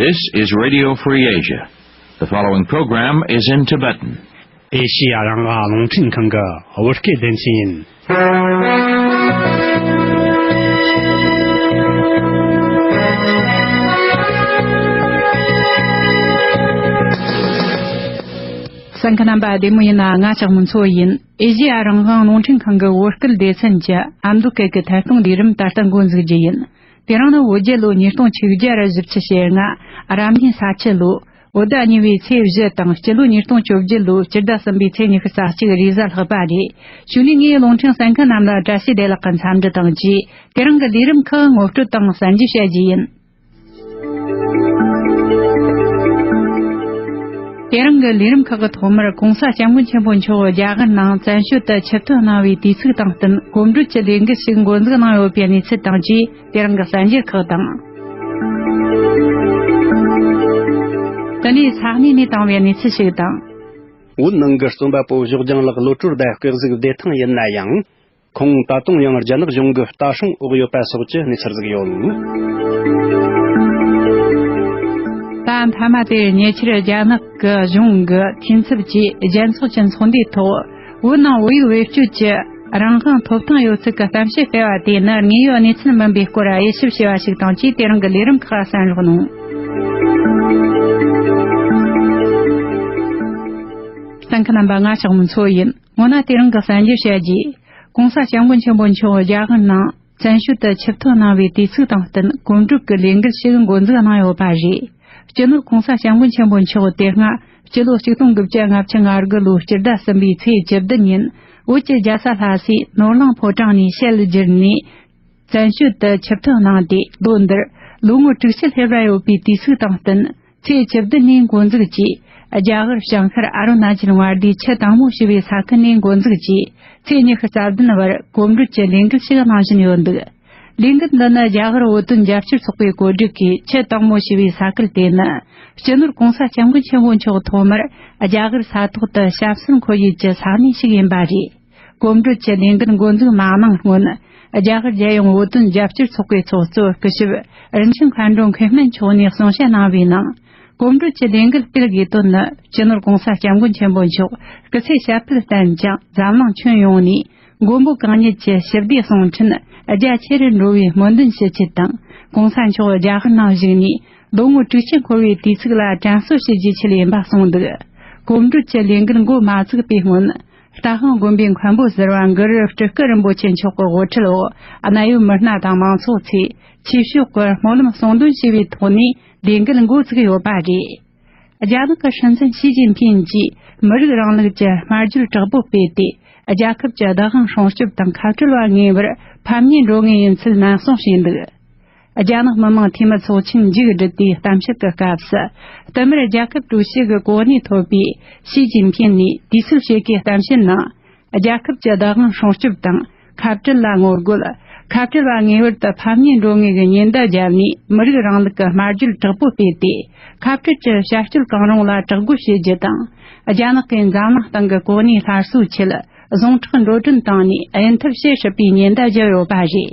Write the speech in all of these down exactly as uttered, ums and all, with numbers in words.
This is Radio Free Asia. The following program is in Tibetan. ཨེ་ཤི་ཡ་རང་དབང་རླུང་འཕྲིན་ཁང་གི་བོད་སྐད་སྡེ་ཚན་ཡིན། གསན་མཁན་རྣམ་པ་བདེ་མོ་ཡིན་ན། ང་ལྕགས་མོ་མཚོ་ཡིན། ཨེ་ཤི་ཡ་རང་དབང་རླུང་འཕྲིན་ཁང་གི་བོད་སྐད་སྡེ་ཚན་གྱི་ཨ་མདོ་སྐད་ཀྱི་ཐད་གཏོང་ལས་རིམ་ད་ལྟ་འགོ་འཛུགས་རྒྱུ་ཡིན། དེ་རིང་ནི་བོད་རྒྱལ་ལོ་ཉིས་སྟོང་ཆིག་བརྒྱ་ར་བཞི་བཅུ་ཞེ་ལྔ། རབ་གནས་ས་ཁྱི་ལོ། བོད་ཟླ་གཉིས་པའི་ཚེས་བཞི་དང་། སྤྱི་ལོ་ཉིས་སྟོང་བཅོ་བརྒྱད་ལོའི་སྤྱི་ཟླ་གསུམ་པའི་ཚེས་ཉི་ཤུ་རྩ་གཅིག་རེས་གཟའ་ལྷག་པ་རེད། གཞུག་ནས་ངའི་རླུང་འཕྲིན་གསན་མཁན་རྣམས་ལ་བཀྲ་ཤིས་བདེ་ལེགས་ཀྱི་འཚམས་འདྲི་དང་བཅས། དེ་རིང་གི་ལས་རིམ་ཁག་ངོ་སྤྲོད་དང་གསན་རྒྱུ་བྱ་རྒྱུ་ཡིན། དེ་རིང་གི་ལས་རིམ་ཁག་གི་ཐོག་མར་༸གོང་ས་༸སྐྱབས་མགོན་ཆེན་པོ་མཆོག་རྒྱ་གར་ནང་བཙན་བྱོལ་དུ་ཆིབས་ཐོན་གནང་བའི་དུས་ཚིགས་དང་བསྟུན་གོམ་བགྲོད་ཀྱི་ལས་འགུལ་ཞིག་འགོ་འཛུགས་གནང་ཡོད་པའི་གནས་ཚུལ་དང་བཅས། དེ་རིང་གི་གསར་འགྱུར་ཁག་དང་། དེ་ནས་ས་གནས་ནས་བཏང་བའི་གནས་ཚུལ་ཞིག་དང་། བོད་ནང་གི་རྩོམ་པ་པོ་གཞོགས་ལྗང་ལགས་གློད་གྲོལ་དང་སྐུ་གཟུགས་བདེ་ཐང་ཡིན་ན་ཡང་། ཁོང་ད་དུང་ཡང་རྒྱ་ནག་གཞུང་གི་ལྟ་སྲུང་འོག་ཡོད་པ་སོགས་ཀྱི་གནས་ཚུལ་ཟིག་ཡོད། ད་མཐའ་མ་དེར་ཉེ་ཆར་རྒྱ་ནག་གི་གཞུང་གི་འཐུས་ཚབ་ཀྱིས་རྒྱལ་ཚོགས་ཀྱི་ཚོགས་འདུའི་ཐོག་བོད་ནང་བོད་ཡིག་བེད་སྤྱོད་ཀྱི་རང་དབང་ཐོབ་ཐང་ཡོད་ཚུལ་གྱི་གཏམ་བཤད་སྤེལ་བ་དེ་ནི་དངོས་ཡོད་གནས་ཚུལ་མིན་པའི་སྐོར་དབྱེ་ཞིབ་བྱས་པ་ཞིག་དང་བཅས། དེ་རིང་གི་ལས་རིམ་ཁག་གསན་རོགས་གནང་། གསན་མཁན་རྣམ་པ། ང་ལྕགས་མོ་མཚོ་ཡིན། སྔོན་ན་དེ་རིང་གི་གསར་འགྱུར་བཤད་རྒྱུ། ༸གོང་ས་༸སྐྱབས་མགོན་ཆེན་པོ་མཆོག་རྒྱ་གར་ནང་བཙན་བྱོལ་དུ་ཆིབས་ཐོན་གནང་བའི་དུས་ཚིགས་དང་བསྟུན་གོམ་བགྲོད་ཀྱི་ལས་འགུལ་ཞིག་འགོ་འཛུགས་གནང་ཡོད་པ་རེད། སྤྱི་ནོར་༸གོང་ས་༸སྐྱབས་མགོན་ཆེན་པོ་མཆོག་དེ་སྔ་སྤྱི་ལོ་ཆིག་སྟོང་དགུ་བརྒྱ་ལྔ་བཅུ་ང་དགུ་ལོའི་སྤྱི་ཟླ་གསུམ་པའི་ཚེས་བཅུ་བདུན་ཉིན་བོད་ཀྱི་རྒྱལ་ས་ལྷ་སའི་ནོར་གླིང་ཕོ་བྲང་ནས་ཞལ་བསྒྱུར་ནས། བཙན་བྱོལ་དུ་ཆིབས་ཐོན་གནང་སྟེ། ལོ་འདིར་ལོ་ངོ་དྲུག་ཅུ་སླེབས་ར་ཡོད་པའི་དུས་ཚིགས་དང་བསྟུན། ཚེས་བཅུ་བདུན་ནས་འགོ་འཛུགས་ཀྱིས། རྒྱ་གར་བྱང་ཤར་ཨ་རུ་ན་ཅལ་མངའ་སྡེའི་ཆུ་དྭངས་མོ་ཞེས་པའི་ས་ཁུལ་ནས་འགོ་འཛུགས་ཀྱིས། ཚེས་ཉི་ཤུ་རྩ་བདུན་བར་གོམ་བགྲོད་ཀྱི་ལས་འགུལ་ཞིག་གནང་བཞིན་ཡོད་འདུག་ལས་འགུལ་འདི་ནི་རྒྱ་གར་བོད་དོན་རྒྱབ་སྐྱོར་ཚོགས་པའི་བཀོད་སྒྲིག་གིས། ཆུ་དྭངས་མོ་ཞེས་པའི་ས་ཁུལ་དེ་ནི་སྤྱི་ནོར་༸གོང་ས་༸སྐྱབས་མགོན་ཆེན་པོ་མཆོག་ཐོག་མར་རྒྱ་གར་ས་ཐོག་ཏུ་ཞབས་སོར་འཁོད་ཡུལ་གྱི་ས་གནས་ཤིག་ཡིན་པ་རེད། གོམ་བགྲོད་ཀྱི་ལས་འགུལ་འགོ་འཛུགས་མ་གནང་སྔོན། རྒྱ་གར་རྒྱལ་ཡོངས་བོད་དོན་རྒྱབ་སྐྱོར་ཚོགས་པའི་ཚོགས་གཙོ་སྐུ་ཞབས་རིན་ཆེན་མཁའ་འགྲོ་མཁས་སྨན་མཆོག་ནས་གསུང་བཤད་གནང་བའི་ནང་། གོམ་བགྲོད་ཀྱི་ལས་འགུལ་སྤེལ་དགོས་དོན་ནི། སྤྱི་ནོར་༸གོང་ས་༸སྐྱབས་མགོན་ཆེན་པོ་མཆོག་སྐུ་ཚེ་ཞབས་པད་བརྟན་ཅིང་འཛམ་གླིང་ཁྱོན་ཡོངས་ནས་མགོན་པོ་གང་ཉིད་ཀྱི་ཞི་བདེའི་གསུང་འཕྲིན་རྒྱ་ཆེ་རུ་འགྲོ་བའི་སྨོན་འདུན་ཞུ་ཆེད་དང་། ༸གོང་ས་མཆོག་རྒྱ་གར་ནང་བཞུགས་ནས་ལོ་ངོ་དྲུག་ཅུ་འཁོར་བའི་དུས་ཚིགས་ལ་དྲན་གསོ་ཞུ་རྒྱུའི་ཆེད་ཡིན་པ་གསུངས་འདུག་གོམ་བགྲོད་ཀྱི་ལས་འགུལ་འགོ་མ་ཚུགས་པའི་སྔོན། རྟ་དབང་དགོན་པའི་མཁན་པོ་ཟུར་པ་གུ་རུ་སྤྲུལ་སྐུ་རིན་པོ་ཆེ་མཆོག་གི་དབུ་ཁྲིད་འོག་གནད་ཡོད་མི་སྣ་དང་མང་ཚོགས་ཚོས་ཆོས་ཕྱོགས་ཀྱི་སྨོན་ལམ་གསུང་འདོན་ཞུས་པའི་ཐོག་ནས་ལས་འགུལ་འགོ་ཚུགས་ཡོད་པ་རེད། རྒྱ་ནག་གི་སྲིད་འཛིན་ཞི་ཅིན་ཕིན་གྱིས་མི་རིགས་རིང་ལུགས་ཀྱི་སྨྲ་བརྗོད་དྲག་པོ་སྤེལ་ཏེ། རྒྱལ་ཁབ་ཀྱི་བདག་དབང་སྲུང་སྐྱོབ་དང་ཁ་བྲལ་བ་ངེས་པར་ཕམ་ཉེས་འགྲོ་ངེས་ཡིན་ཚུལ་ནན་གསུངས་བྱས་འདུག་རྒྱ་ནག་མི་དམངས་འཐུས་མི་ཚོགས་ཆེན་མཇུག་བསྒྲིལ་ཏེ་གཏམ་བཤད་ཀྱི་སྐབས་སུ། བསྟུད་མར་རྒྱལ་ཁབ་ཀྲུའུ་ཞི་གི་གོ་གནས་ཐོབ་པའི་ཞི་ཅིན་ཕིན་ནས་དུས་ཚོད་ཕྱེད་ཀའི་གཏམ་བཤད་ནང་། རྒྱལ་ཁབ་ཀྱི་བདག་དབང་སྲུང་སྐྱོབ་དང་ཁ་བྲལ་ལ་ངོ་རྒོལ། ཁ་བྲལ་བ་ངེས་པར་དུ་ཕམ་ཉེས་འགྲོ་ངེས་ཀྱི་ཉེན་བརྡ་བརྒྱབ་ནས། མི་རིགས་རིང་ལུགས་ཀྱི་སྨྲ་བརྗོད་དྲག་པོ་སྤེལ་ཏེ། ཁ་བྲལ་གྱི་བྱ་སྤྱོད་གང་རུང་ལ་དྲག་རྒོལ་བྱེད་རྒྱུ་དང་། རྒྱ་ནག་གིས་འཛམ་གླིང་སྟེང་གི་གོ་གནས་སླར་གསོའི་ཆེད། ཟུངས་ཁྲག་འགྲོ་གྲོན་བཏང་ནས་གཡུལ་འཐབ་བྱེད་སྲིད་པའི་ཉེན་བརྡ་བརྒྱབ་ཡོད་པ་རེད།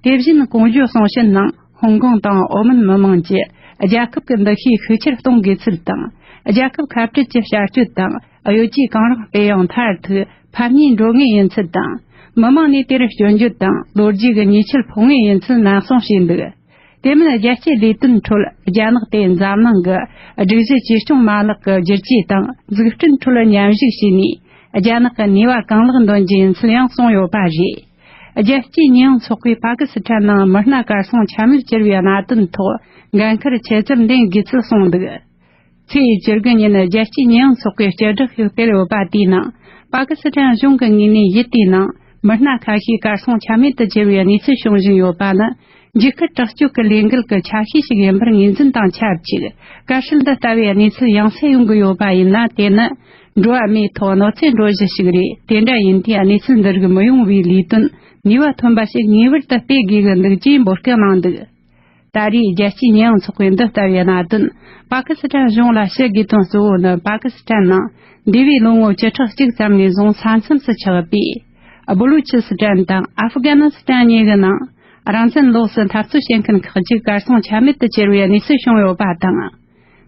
དེ་བཞིན་གོང་བརྗོད་གསུང་བཤད་ནང་། ཧོང་ཀོང་དང་ཨོ་མན་མི་དམངས་ཀྱིས་རྒྱལ་ཁབ་ཀྱི་འདུ་ཤེས་ཤུགས་ཆེར་གཏོང་དགོས་ཚུལ་དང་། རྒྱལ་ཁབ་ཁ་བྲལ་གྱི་བྱ་སྤྱོད་དང་གཡོ་ཇུས་གང་རུང་སྤེལ་ཡང་མཐར་ཐུག་ཕམ་ཉེས་འགྲོ་ངེས་ཡིན་ཚུལ་དང་། མི་དམངས་ནས་དེར་སྐྱོན་བརྗོད་དང་ལོ་རྒྱུས་ཀྱི་ཉེས་ཆད་ཕོག་ངེས་ཡིན་ཚུལ་ནན་གསུངས་བྱས་འདུག་དེ་མིན་རྒྱལ་སྤྱིའི་ལས་དོན་ཁྲོད་རྒྱ་ནག་དེ་འཛམ་གླིང་གི་སྒྲིག་གཞི་བཅོས་སྐྱོང་མ་ལག་གི་བསྒྱུར་བཅོས་དང་འཛུགས་སྐྲུན་ཁྲོད་མཉམ་ཞུགས་བྱས་ནས། རྒྱ་ནག་གི་ནུས་པ་གང་ལེགས་འདོན་རྒྱུ་ཡིན་ཚུལ་ཡང་གསུངས་ཡོད་པ་རེད། རྒྱལ་སྤྱིའི་ཉེས་ཡངས་ཚོགས་པས་པ་ཀི་སི་ཐན་ནང་མི་སྣ་གར་སོང་ཆ་མེད་གྱུར་བའི་གནད་དོན་ཐོག་འགན་འཁུར་ཆེ་ཙམ་འདེང་དགོས་ཚུལ་གསུངས་འདུག་ཚེས་བཅུ་དགུ་ཉིན་རྒྱལ་སྤྱིའི་ཉེས་ཡངས་ཚོགས་པས་སྤྱི་བསྒྲགས་ཤིག་སྤེལ་ཡོད་པ་དེའི་ནང་། པ་ཀི་སི་ཐན་གཞུང་གི་ངོས་ནས་ཡུལ་དེའི་ནང་མི་སྣ་ཁ་ཤས་གར་སོང་ཆ་མེད་དུ་གྱུར་བའི་གནས་ཚུལ་བྱུང་བཞིན་ཡོད་པ་ནི། འཇིགས་སྐུལ་དྲག་སྤྱོད་ཀྱི་ལས་འགུལ་གྱི་ཆ་ཤས་ཤིག་ཡིན་པར་ངོས་འཛིན་དང་ཆབས་ཅིག་དཀའ་སྤྱད་འདི་ལྟ་བུའི་གནས་ཚུལ་ཡང་སེ་ཡོང་གི་ཡོད་པ་ཡིན་ན། དེ་ནི་འགྲོ་བ་མིའི་ཐོག་གནོད་འཚེ་འགྲོ་གཞི་ཞིག་རེད། དེ་འདྲ་ཡིན་དུས་གནས་ཚུལ་འདི་རིགས་མི་ཡོང་བའི་ལས་དོན་ནུས་པ་ཐོན་པ་ཞིག་ངེས་པར་དུ་སྤེལ་དགོས་ཀྱི་འདུག་ཅེས་འབོད་སྐུལ་གནང་འདུག་ད་རེས་རྒྱལ་སྤྱིའི་ཉེས་ཡངས་ཚོགས་པས་འདི་ལྟ་བུའི་གནད་དོན་པ་ཀི་སི་ཐན་གཞུང་ལ་ཞུ་དགོས་དོན་གཙོ་བོ་ནི། པ་ཀི་སི་ཐན་ནང་འདས་པའི་ལོ་ངོ་བཅུ་ཕྲག་གཅིག་ཙམ་ནས་བཟུང་ས་མཚམས་སུ་ཆགས་པའི་སྦུ་ལུ་ཆི་སི་ཐན་དང་ཨ་ཧྥུ་ག་ནི་སི་ཐན་གཉིས་ཀྱི་ནང་། རང་བཙན་ལོགས་སུ་འཐབ་རྩོད་བྱེད་མཁན་ཁག་ཅིག་གར་སོང་ཆ་མེད་དུ་གྱུར་བའི་གནས་ཚུལ་བྱུང་ཡོད་པ་དང་།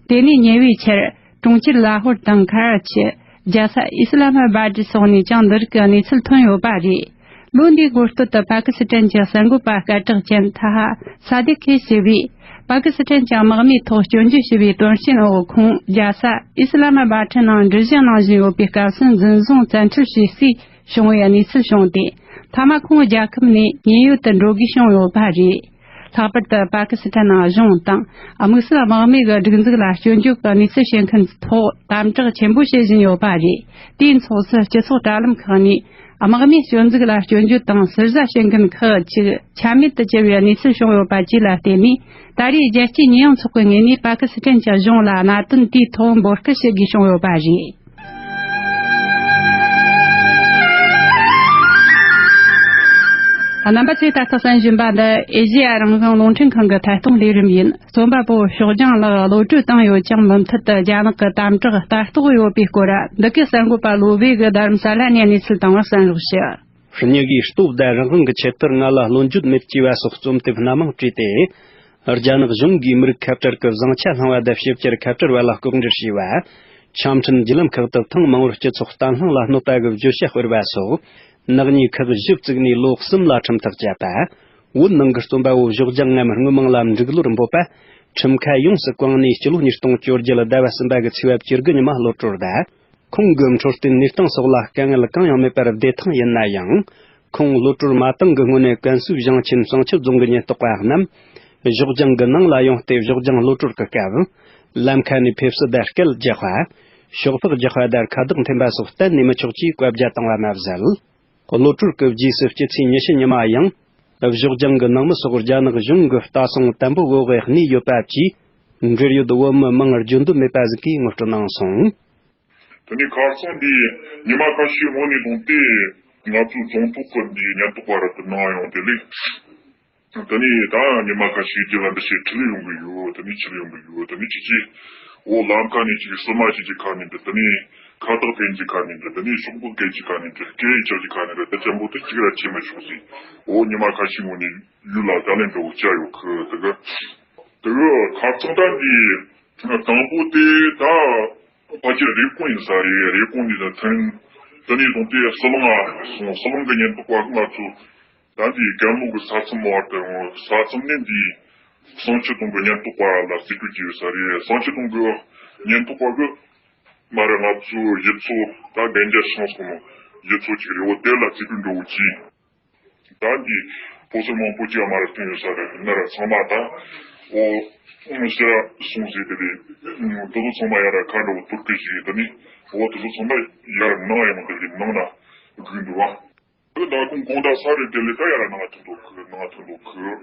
དེ་ནས་ཉེ་བའི་ཆར་གྲོང་ཁྱེར་ལ་ཧོར་དང་ཁ་ར་ཆི། རྒྱལ་ས་ཨི་སི་ལ་མ་སྦ་ཏི་སོགས་ནས་ཀྱང་འདི་རིགས་ཀྱི་གནས་ཚུལ་ཐོན་ཡོད་པ་རེད། ལོ་འདིའི་འགོ་སྟོད་དུ་པ་ཀི་སི་ཐན་གྱི་གསར་འགོད་པ་སྐད་གྲགས་ཅན་ཐ་ཧ་ས་དེ་ཁེ་ཞེས་པས། པ་ཀི་སི་ཐན་གྱི་དམག་མིའི་ཐོག་སྐྱོན་བརྗོད་ཞུ་བའི་དོན་རྐྱེན་འོག་ཁོང་རྒྱལ་ས་ཨི་སི་ལ་མ་སྦ་ཏི་ནང་འགྲུལ་བཞུད་གནང་བཞིན་ཡོད་པའི་སྐབས་སུ་འཛིན་བཟུང་བཙན་ཁྲིད་བྱས་སའི་བྱུང་བའི་གནས་ཚུལ་བྱུང་སྟེ། མཐའ་མ་ཁོང་རྒྱལ་ཁབ་ནས་ཉེན་གཡོལ་དུ་འགྲོ་དགོས་བྱུང་ཡོད་པ་རེད། ལྷག་པར་དུ་པ་ཀི་སི་ཐན་ནང་གཞུང་དང་དམིགས་བསལ་དམག་མི་གི་སྒྲིག་འཛུགས་ལ་སྐྱོན་བརྗོད་ཀྱི་གནས་ཚུལ་བྱེད་མཁན་ཚོའི་ཐོག་དམ་དྲག་ཆེན་པོ་བྱེད་བཞིན་ཡོད་པ་རེད། དེས་ཚོགས་སུ་སྤྱི་ཚོགས་དྲ་ལམ་ཁག་ནས་དམག་མིའི་སྐྱོན་འཛུགས་ལ་སྐྱོན་བརྗོད་དང་ཟུར་ཟ་བྱེད་མཁན་ཁག་ཅིག་ཆ་མེད་དུ་གྱུར་བའི་གནས་ཚུལ་བྱུང་ཡོད་པ་བཅས་ལ་བརྟེན་ནས། ད་རེས་རྒྱལ་སྤྱིའི་ཉེས་ཡངས་ཚོགས་པའི་ངོས་ནས་པ་ཀི་སི་ཐན་གྱི་གཞུང་ལ་གནད་དོན་དེའི་ཐོག་འབོད་སྐུལ་བྱེད་དགོས་བྱུང་ཡོད་པ་རེད། རྣམ་པ་ཚོས་ད་ལྟ་གསན་བཞིན་པ་འདི་ཨེ་ཤེ་ཡ་རང་དབང་རླུང་འཕྲིན་ཁང་གི་ཐད་གཏོང་ལས་རིམ་ཡིན། རྩོམ་པ་པོ་ཕྱོགས་རྒྱང་ལགས་གློད་བཀྲོལ་བཏང་ཡོད་ཀྱང་མུ་མཐུད་དུ་རྒྱ་ནག་གི་དམ་དྲག་ལྟ་རྟོག་ཡོད་པའི་སྐོར་འདི་གའི་གསར་འགོད་པ་བློ་བྷེ་གིས་རྡ་རམ་ས་ལ་ནས་གནས་ཚུལ་བཏང་བ་གསན་རོགས་ཞུ། སྙི་གི་སྟོབས་དང་རང་དབང་གི་ཆེད་དུ་ང་ལ་བློ་འགྱོད་མེད་ཅེས་པ་སོགས་རྩོམ་དེབ་སྣ་མང་བྲིས་ཏེ། རྒྱ་ནག་གཞུང་གིས་མི་རིགས་ཁ་བྲལ་གྱི་བཟང་ཆ་བསླངས་པ་དང་ཕྱི་རྒྱལ་ཁ་བྲལ་བ་ལ་ལྐོག་འབྲེལ་བྱས་པ། ཆ་འཕྲིན་བརྒྱུད་ལམ་ཁག་ཏུ་ཐེངས་མང་བོར་སྤྱི་ཚོགས་བརྟན་ལྷིང་ལ་གནོད་པ་གི་བརྗོད་བྱ་སྤེལ་བ་སོགས། ནག་ཉེས་ཁག་བཞི་བཙུགས་ནས་ལོ་གསུམ་ལ་ཁྲིམས་ཐག་བཅད་པ། བོད་ནང་གི་རྩོམ་པ་བོ་ཕྱོགས་རྒྱང་ངམ་དངོས་མིང་ལ་འབྲུག་ལོར་འབོད་པ། ཁྲིམས་ཁ་ཡོངས་སུ་བཀང་ནས་སྤྱི་ལོ་ཉིས་སྟོང་བཅོ་བརྒྱད་ཟླ་བ་གསུམ་པ་གི་ཚེས་པ་བཅུ་དགུ་ཉི་མ་གློད་བཀྲོལ་དང་། ཁོང་གི་འཕྲོད་བསྟེན་གནས་སྟངས་སོགས་ལ་དཀའ་ངལ་གང་ཡང་མེད་པར་བདེ་ཐང་ཡིན་ན་ཡང་། ཁོང་གློད་བཀྲོལ་མ་བཏང་གི་སྔོན་ནས་ཀན་སུའུ་ཞིང་ཆེན་བསང་ཆུ་རྫོང་གི་ཉེན་རྟོག་པ་རྣམས། གཞོགས་ལྗང་གི་ནང་ལ་ཡོང་སྟེ་གཞོགས་ལྗང་གློད་བཀྲོལ་གྱི་སྐབས། ལམ་ཁ་ནས་ཕེབས་བསུ་དང་སྐད་རྒྱག་པ། ཤོག་ཕག་རྒྱག་པ་དང་ཁ་བཏགས་འཐེན་པ་སོགས་གཏན་ནས་མི་ཆོག་ཅེས་བཀའ་རྒྱ་བཏང་བ་མ་ཟད། གློད་བཀྲོལ་གྱི་རྗེས་སུ་སྤྱི་ཚེས་ཉི་ཤུ་ཉི་མ་ཡང་། གཞོགས་ལྗང་གི་ནང་མི་སོགས་རྒྱ་ནག་གཞུང་གི་ལྟ་སྲུང་དམ་པོའི་འོག་གནས་ཡོད་པ་བཅས། འབྲེལ་ཡོད་བོད་མི་མང་བརྗོད་འདོད་མེད་པ་ཟིག་གིས་ངོ་སྤྲོད་གནང་སོང་། དེ་ནས་ཁ་སང་འདི་ཉི་མ་ཁ་ཤས་སྔོན་ནས་བཟུང་སྟེ་ང་ཚོའི་རྫོང་ཐོག་གི་འདི་ཉེན་རྟོག་པ་ར་དེ་ནང་ཡོང་དེ་ལས། དེ་ནས་ད་ཉི་མ་ཁ་ཤས་རྗེས་ལ་འདི་ཞིག་ཁྲིད་ཡོང་གི་ཡོད། དེ་ནས་ཁྲིད་ཡོང་གི་ཡོད། དེ་ནས་ཅིག་ཅིག་འོ་ལམ་ཁ་ནས་ཅིག་བསུ་མ་ཅིག་ཅིག་ཁ་ནས་འདི། དེ་ནས་ཁ་བཏགས་འཐེན་ཅིག་ཁ་ནས་འདི། དེ་ནས་ཤོག་བུ་སྐད་ཅིག་ཁ་ནས་འདི། སྐད་ཡིག་ཅག་ཅིག་ཁ་ནས་འདི། དེ་ཅན་པོ་དེ་གཅིག་ར་ཁྱེར་མི་ཆོག་ཟེར། འོ་ཉི་མ་ཁ་ཤས་སྔོན་ནས་ཡུལ་ལ་བརྡ་ལན་འདྲ་བོ་བསྐྱལ་ཡོད་གི། དེ་གི་དེ་གི་ཁ་སང་ད་འདི། དང་པོ་དེ་ད་ཕལ་ཆེར་རེབ་གོང་ཡིན་ས་རེད། རེབ་གོང་ནས་ད་ཐོན། དེ་ནས་བཟུང་སྟེ་ཟི་ལིང་ང་སོང་། ཟི་ལིང་གི་ཉེན་རྟོག་པ་ང་ཚོ་ད་འདི་རྒན་ལོག་གི་ས་མཚམས་བར་དུ་ཡོང་། ས་མཚམས་ནས་འདི་བསང་ཆུ་རྫོང་གི་ཉེན་རྟོག་པ་ལ་རྩིས་སྤྲོད་བྱས་ཡོད་ས་རེད། བསང་ཆུ་རྫོང་གི་ཉེན་རྟོག་པ་གི་མ་ར་ང་ཚོའི་གཞི་ཚོགས་ད་གན་རྒྱ་ཤང་སོང་ནོ་གཞི་ཚོགས་ཅིག་རེད། འོ་དེ་ལ་རྩིས་སྤྲོད་འགྲོ་གི་ཅི། ད་འདི་ཕོ་སོར་མང་པོ་ཅིག་མར་ཐོན་ཡོད་ས་རེད། ན་ར་ཚང་མ་ད་འོ་ཤི་ར་སོང་ཟེར་དེ་རེད། དེ་ཚོ་ཚང་མ་ཡར་ར་ཁ་འདྲ་བོ་གཏོར་སྐྱོན་ཞིག་ཡོད། ད་ནི་འོ་དེ་ཚོ་ཚང་མ་ཡར་ནང་ཡོང་དེ་རེད། ནང་ན་སྒུག་འདུག་ཨ། དེ་ད་ཁོང་དགོང་དག་ས་རེད། དེ་ལས་ད་ཡར་ར་ནང་ཐོན་འདུག་གི། ནང་ཐོན་འདུག་གི།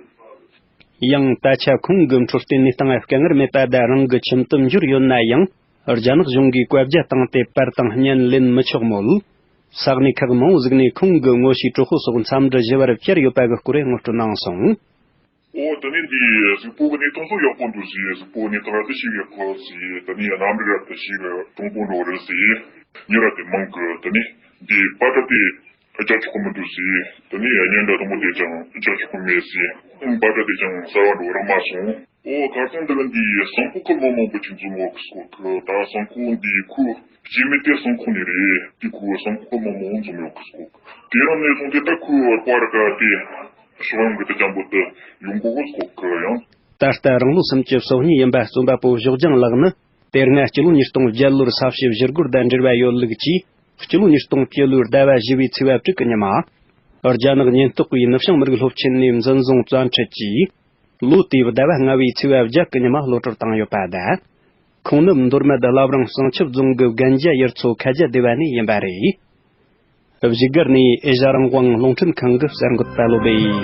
ཡང་ད་ཆ་ཁོང་གི་འཕྲོད་བསྟེན་གནས་སྟངས་དཀའ་ངལ་མེད་པ་དང་རང་གི་ཁྱིམ་དུ་འབྱོར་ཡོད་ན་ཡང་། རྒྱ་ནག་གཞུང་གིས་བཀའ་རྒྱ་བཏང་སྟེ་པར་དང་བརྙན་ལེན་མི་ཆོག་མོད། ས་གནས་ཁག་མང་བོ་ཟིག་ནས་ཁོང་གི་ངོ་ཤེས་གྲོགས་པོ་སོགས་འཚམས་འདྲི་ཞུ་བར་བཅར་ཡོད་པ་གི་སྐོར་ངོ་སྤྲོད་གནང་སོང་། འོ་དེ་ནས་འདི་གཟུགས་པོ་གི་གནས་སྟངས་ཚོ་ཡག་པོ་འདུག་ཟེར། གཟུགས་པོ་གནས་སྟངས་ར་དེ་ཞིག་ཡག་པོ་ཟེར། དེ་ནས་རྣམ་རིག་ར་དེ་ཞིག་གྲུང་པོ་འགྲོ་རེད་ཟེར། མྱི་ར་དེ་མང་གི། དེ་ནས་འདི་པ་ཏྲ་དེ་རྒྱག་ཆོག་གི་མི་འདུག་ཟེར། དེ་ནས་བརྙན་འདྲ་དུམ་བུ་དེ་ཀྱང་རྒྱག་ཆོག་གི་མེད་ཟེར། པ་ཏྲ་དེ་ཀྱང་གསར་བ་འགྲོ་རག་མ་སོང་། འོ་ཁ་སང་འདི་ལ་འདི་བསང་ཁོག་གི་མི་མང་པོ་ཅིག་འཛོམས་ཡོད་གི་སྐོར་གི། ད་བསང་ཁོག་འདི་ཁོའི་སྐྱེ་དམན་དེ་བསང་ཁོག་ནས་རེད། དེ་ཁོའི་བསང་ཁོག་གི་མི་མང་པོ་འཛོམས་ཡོད་གི་སྐོར་གི། དེ་རིང་ནས་བཟུང་སྟེ་ད་ཁོའི་བར་པ་ར་ཀ་དེ་ཕྱོགས་ཡོངས་ཀྱི་དེ་ཅན་པོ་དེ་ཡོང་གོ་གི་སྐོར་གི། ཡང་ད་ལྟ་རང་ལོ་སུམ་ཅུ་སོ་གཉིས་ཡིན་པ་རྩོམ་པ་པོ་ཕྱོགས་རྒྱང་ལགས་ནི། དེ་སྔ་སྤྱི་ལོ་ཉིས་སྟོང་བརྒྱད་ལོར་ས་བྱི་ཞི་རྒོལ་དང་འབྲེལ་བ་ཡོད་ལུགས་ཀྱིས། སྤྱི་ལོ་ཉིས་སྟོང་བཅུ་ལོའི་ཟླ་བ་བཞི་བའི་ཚེས་པ་དྲུག་གི་ཉི་མ། རྒྱ་ནག་ཉེན་རྟོག་པས་ནུབ་བྱང་མི་རིགས་སློབ་ཆེན་ནས་འཛིན་བཟུང་བཙན་ཁྲིད་ཀྱིས། ལོ་དེའི་ཟླ་བ་ལྔ་བའི་ཚེས་པ་བརྒྱད་ཀྱི་ཉི་མ་གློད་བཀྲོལ་བཏང་ཡོད་པ་དང་། ཁོང་ནི་མདོ་སྨད་བླ་བྲང་བསང་ཆུ་རྫོང་གི་རྒན་རྒྱ་ཡུལ་ཚོ་ཁ་རྒྱ་སྡེ་བ་ནས་ཡིན་པ་རེད། བཞུགས་སྒར་ནས་ཨེ་ཤ་རང་དབང་རླུང་འཕྲིན་ཁང་གི་གསར་འགོད་པ་བློ་སྦེ་ཡིན།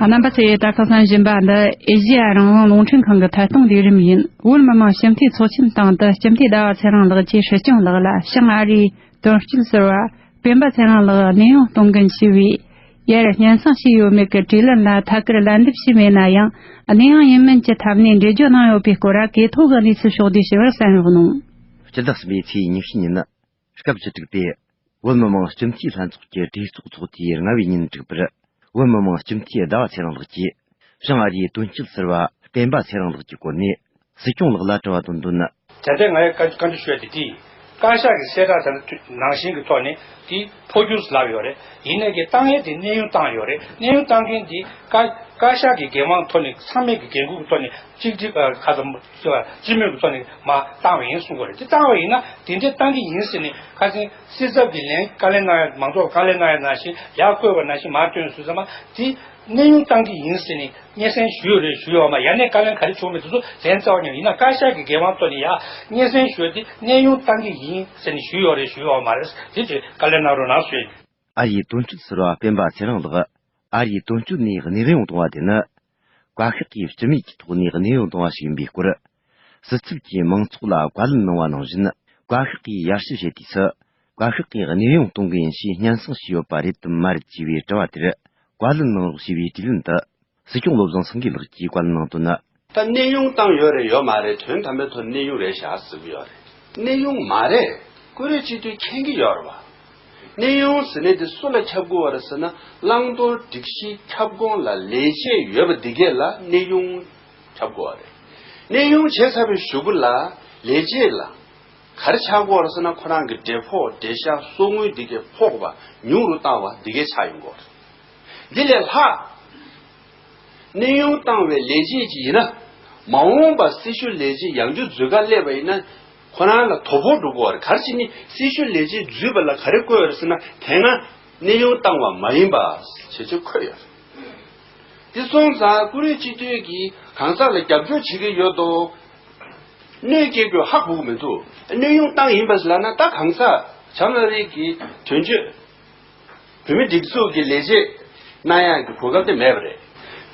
རྣམ་པ་ཚོས་ད་ཁ་སང་བཞིན་པ་འདི་ཨེ་ཤེ་ཡ་རང་དབང་རླུང་འཕྲིན་ཁང་གི་ཐད་གཏོང་ལས་རིམ་ཡིན། བོད་མི་མང་སྤྱི་འཐུས་ཚོགས་ཆེན་སྟེང་དུ་སྤྱི་འཐུས་ཟླ་བ་ཚེ་རིང་ལགས་ཀྱིས་སྲིད་སྐྱོང་ལགས་ལ་བྱང་ཨ་རིའི་དོན་རྐྱེན་ཟུར་བ། སྤེན་པ་ཚེ་རིང་ལགས་གནས་དབྱུང་གཏོང་མཁན་ཞུས་པའི་ཡར་སྙན་སེང་བྱས་ཡོད་མེད་ཀྱི་དྲིས་ལན་ལ་ཐད་ཀར་ལན་འདེབས་བྱས་མེད་ན་ཡང་། གནས་དབྱུང་ཡིན་མིན་གྱི་ཐད་ནས་འགྲེལ་བརྗོད་གནང་ཡོད་པའི་སྐོར་གི་ཐོག་གི་གནས་ཚུལ་ཕྱོགས་བསྡུས་ཞུ་བར་གསན་རོགས་གནང་། སྤྱི་ཟླ་གསུམ་པའི་ཚེས་ཉི་ཤུ་ཉིན་ནི་སྐབས་བཅུ་དྲུག་པའི་ བོད་མི་མང་སྤྱི་འཐུས་ལྷན་ཚོགས་ཀྱི་གྲོས་ཚོགས་ཚོགས་དུས་ལྔ་བའི་ཉིན་དྲུག་པར། བོད་མི་མང་སྤྱི་འཐུས་ཟླ་བ་ཚེ་རིང་ལགས་ཀྱིས། བྱང་ཨ་རིའི་དོན་གཅོད་ཟུར་པ་སྤེན་པ་ཚེ་རིང་ལགས་ཀྱི་སྐོར་ནས། སྲིད་སྐྱོང་ལགས་ལ་དྲི་བ་དོན་དུ་ནི། ད་ལྟ་ང་ཡི་བཀའ་བཀའ་འདྲི་ཞུ་ཡ་དེ་དེ་ཡིན། བཀའ་ཤག་གི་གསལ་བསྒྲགས་དང་ནང་བཞིན་གྱི་ཐོག་ནས་དེ་འཕོ་འགྱུར་ལབ་ཡོད་རེད། ཡིན་ནའི་གི་བཏང་ཡས་དེ་གནས་དབྱུང་བཏང་ཡོད་རེད། གནས་དབྱུང་བཏང་མཁན་དེ་བཀའ་བཀའ་ཤག་གི་འགན་དབང་ཐོག་ནས་ཚང་མས་ཀྱི་འགན་འཁུར་གྱི་ཐོག་ནས་གཅིག་གཅིག་ཨ་ཁ་ཙམ་སྤྱི་མོས་ཀྱི་ཐོག་ནས་མ་བཏང་བ་ཡིན་གསུང་གི་རེད། དེ་བཏང་བ་ཡིན་ན་དེ་འདྲས་བཏང་གི་ཡིན་ཟེར་ནས་ཁ་སང་སྲིད་ཚབ་ཀྱི་ལན་བཀའ་ལན་གནང་ཡ་མང་ཚོགས་ལ་བཀའ་ལན་གནང་ཡ་ནང་བཞིན་ཡར་བཀོད་པ་ནང་བཞིན་མར་བཏོན་སོང་ཙང་མ་དེ། གནས་དབྱུང་བཏང་གི་ཡིན་ཟེར་ནས་སྙན་སེང་ཞུས་ཡོད་རེད་ཞུས་ཡོད་མ་ཡ་ནས་བཀའ་ལན་ག་རེ་བྱུང་མེད་དེ་ཚོ་ལན་རྩ་བ་ཉིད་ཡིན་ན་བཀའ་ཤག་གི་འགན་དབང་ཐོག་ནས་ཡ་སྙན་སེང་ཞུས་ཏེ་གནས་དབྱུང་བཏང་གི་ཡིན་ཟེར་ནས་ཞུས་ཡོད་རེད་ཞུས་ཡོད་མ་རེད། དེ་ཚོས་བཀའ་ལན་གནང་རོགས་གནང་ཞུས་ཡིན། ཨ་རིའི་དོན་གཅོད་ཟུར་པ་སྤེན་པ་ཚེ་རིང་ལགས། ཨ་རིའི་དོན་གཅོད་ནས་གནས་དབྱུང་བཏང་བ་དེ་ནི། བཀའ་ཤག་གིས་སྤྱི་མོས་ཀྱི་ཐོག་ནས་གནས་དབྱུང་བཏང་བ་ཞིག་ཡིན་པའི་སྐོར། སྲིད་ཚབ་ཀྱིས་མང་ཚོགས་ལ་བཀའ་ལན་གནང་བ་ནང་བཞིན། བཀའ་ཤག་གིས་ཡར་ཞུ་བྱེད་དུས་སུ། བཀའ་ཤག་གིས་གནས་དབྱུང་གཏོང་གི་ཡིན་ཞེས་སྙན་སེང་ཞུས་ཡོད་པ་རེད་དམ་མ་རེད་ཅེས་པའི་དྲི་བ་དེར། བཀའ་ལན་གནང་རོགས་ཞེས་པའི་དྲིས་ལན་དུ། སྲིད་སྐྱོང་བློ་བཟང་སེང་གེ་ལགས་ཀྱིས་བཀའ་ལན་གནང་དོན་ནི། ད་གནས་དབྱུང་བཏང་ཡོད་རེད་ཡོད་མ་རེད་དོན་དམ་པའི་ཐོག་གནས་དབྱུང་རེད་བཞག་ཟེར་གྱི་ཡོད་རེད། གནས་དབྱུང་མ་རེད། ཀུ་རེ་སྤྱི་འཐུས་མཁྱེན་གྱི་ཡོད་རེད་བ། གནས་དབྱུང་ཟེར་ནས་དེ་སུ་ལ་ཁྱབ་དགོས་པ་རེད་ཟེར་ན། བླང་དོར་སྒྲིག་གཞི་ཁྱབ་ཁོངས་ལ་ལས་བྱེད་ཡོད་པ་འདི་གས་ལ་གནས་དབྱུང་ཁྱབ་དགོས་པ་རེད། གནས་དབྱུང་བྱས་ཚར་བའི་གཞུག་གུ་ལ་ལས་བྱེད་ལ་ག་རེ་ཆགས་དགོས་པ་རེད་ཟེར་ན། ཁོ་རང་གི་འབྲས་ཕོགས་འབྲས་ཤག་གསོག་དངུལ་འདི་གས་ཕོག་པ་ཉུང་རུ་བཏང་བ་འདི་གས་ཆགས་ཡོང་དགོས་རེད། འདི་ལས་ལྷག་གནས་དབྱུང་བཏང་བའི་ལས་བྱེད་ཅིག་ཡིན་ན། མ་འོངས་པར་སྲི་ཞུ་ལས་བྱེད་ཡང་བསྐྱར་འཛུལ་ག་སླེབས་པ་ཡིན་ན། ཁོ་རང་ལ་དོ་ཕོག་འགྲོ་གི་ཡོད་རེད། ག་རེ་བྱས་ནས་སྲི་ཞུ་ལས་བྱེད་འཛུལ་བ་ལ་ག་རེ་བཀོད་ཡོད་རེད་ཟེར་ན། དེ་སྔ་གནས་དབྱུང་བཏང་བ་མ་ཡིན་པ་བྱས་ཚུལ་འཁོད་ཡོད་རེད། དེ་སོང་ཙང་ཀུ་རེ་སྤྱི་འཐུས་ཀྱིས་གང་ཟག་ལ་རྒྱབ་སྐྱོར་བྱེད་ཀྱི་ཡོད་དོ། གནོད་སྐྱེལ་རྒྱུ་ཧ་གོ་གི་མི་འདུག་གནས་དབྱུང་བཏང་ཡིན་པ་ཟེར་ལབ་ན། ད་གང་ཟག་བྱང་ཨ་རི་གི་དོན་གཅོད། བོད་མི་སྒྲིག་འཛུགས་ཀྱི་ལས་བྱེད་གནང་ཡག་གི་གོ་སྐབས་དེ་མེད་པ་རེད།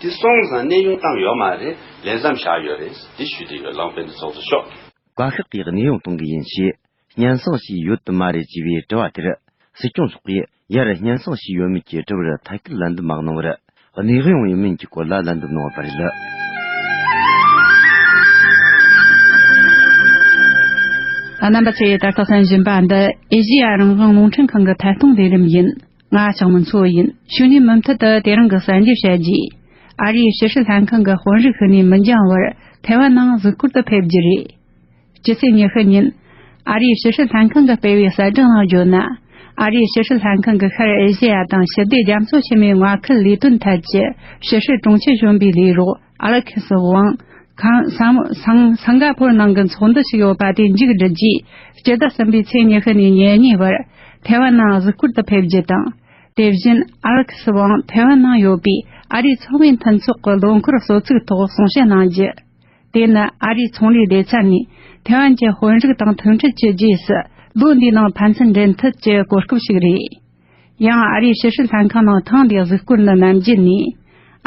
དེ་སོང་ཙང་གནས་དབྱུང་བཏང་ཡོད་མ་རེད། ལས་མཚམས་བཞག་ཡོད་རེད། དེ་ཞུ་བསྡད་ཡོད། ལགས་འོང་དཔལ་ལྡན་ཚོགས་གཙོ་མཆོག་བཀའ་ཤག་གིས་གནས་དབྱུང་གཏོང་གི་ཡིན་ཞེས་སྙན་སེང་ཞུས་ཡོད་དམ་མ་རེད་ཅེས་པའི་དྲི་བ་དེར། སྲིད་སྐྱོང་མཆོག་གིས་ཡར་སྙན་སེང་ཞུས་ཡོད་མེད་ཀྱི་དྲི་བར་ཐད་ཀར་ལན་འདེབས་མ་གནང་བར། གནས་དབྱུང་ཡིན་མིན་གྱི་སྐོར་ལ་ལན་འདེབས་གནང་བ་རེད། རྣམ་པ་ཚོས་ད་ལྟ་གསན་བཞིན་པ་འདི་ཨེ་ཤེ་ཡ་རང་དབང་རླུང་འཕྲིན་ཁང་གི་ཐད་གཏོང་ལས་རིམ་ཡིན། ང་ལྕགས་མོ་མཚོ་ཡིན། ཕྱི་ཉིན་མུ་མཐུད་དུ་དེ་རིང་གི་གསར་འགྱུར་བཤད་རྗེས། ཨ་རིའི་ཕྱི་སྲིད་ལྷན་ཁང་གི་དཔོན་རིགས་ཤིག་ནས་མི་འགྱངས་བར་ཐའེ་ཝན་ནང་གཟིགས་སྐོར་དུ་ཕེབས་རྒྱུ་རེད། སྤྱི་ཚེས་ཉི་ཤུ་ཉིན། ཨ་རིའི་ཕྱི་སྲིད་ལྷན་ཁང་གིས་སྤེལ་བའི་གསལ་བསྒྲགས་ནང་བརྗོད་ན། ཨ་རིའི་ཕྱི་སྲིད་ལྷན་ཁང་གི་ཤར་ཨེ་ཤེ་ཡ་དང་ཞི་བདེ་རྒྱ་མཚོ་ཆེན་མོའི་མངའ་ཁུལ་ལས་དོན་ཐད་ཀྱི་ཕྱི་སྲིད་དྲུང་ཆེ་གཞོན་པའི་ལས་རོགས་ཨ་ལེ་ཁི་སི་ཝང་། ཁང་སང་སང་སང་ག་པོར་ནང་གི་ཚོགས་འདུ་ཞིག་ཡོད་པ་དེ་མཇུག་བསྒྲིལ་རྗེས། སྤྱི་ཟླ་གསུམ་པའི་ཚེས་ཉི་ཤུ་ནས་ཉེར་གཉིས་བར་ཐའེ་ཝན་ནང་གཟིགས་སྐོར་དུ་ཕེབས་རྒྱུ་དང་། དེ་བཞིན་ཨ་ལེ་ཁི་སི་ཝང་ཐའེ་ཝན་ནང་ཡོད་པའི་ཨ་རིའི་ཚོང་པའི་མཐུན་ཚོགས་ཀྱི་ལོ་འཁོར་གསོལ་ཚིགས་ཐོག་གསུང་བཤད་གནང་རྒྱུ། དེ་ནི་ཨ་རིའི་ཚོང་ལས་སྡེ་ཚན་ནས་ཐའེ་ཝན་གྱི་དཔོན་རིགས་དང་མཐུན་སྒྲིལ་གྱི་རྗེས་སུ་ལོ་འདིའི་ནང་ཕན་ཚུན་འབྲེལ་མཐུད་ཀྱི་གོ་སྐབས་ཤིག་རེད། ཡང་ཨ་རིའི་ཕྱི་སྲིད་ལྷན་ཁང་ནང་ཐེངས་འདིའི་གཟིགས་སྐོར་ནི་ནམ་རྒྱུན་ནས་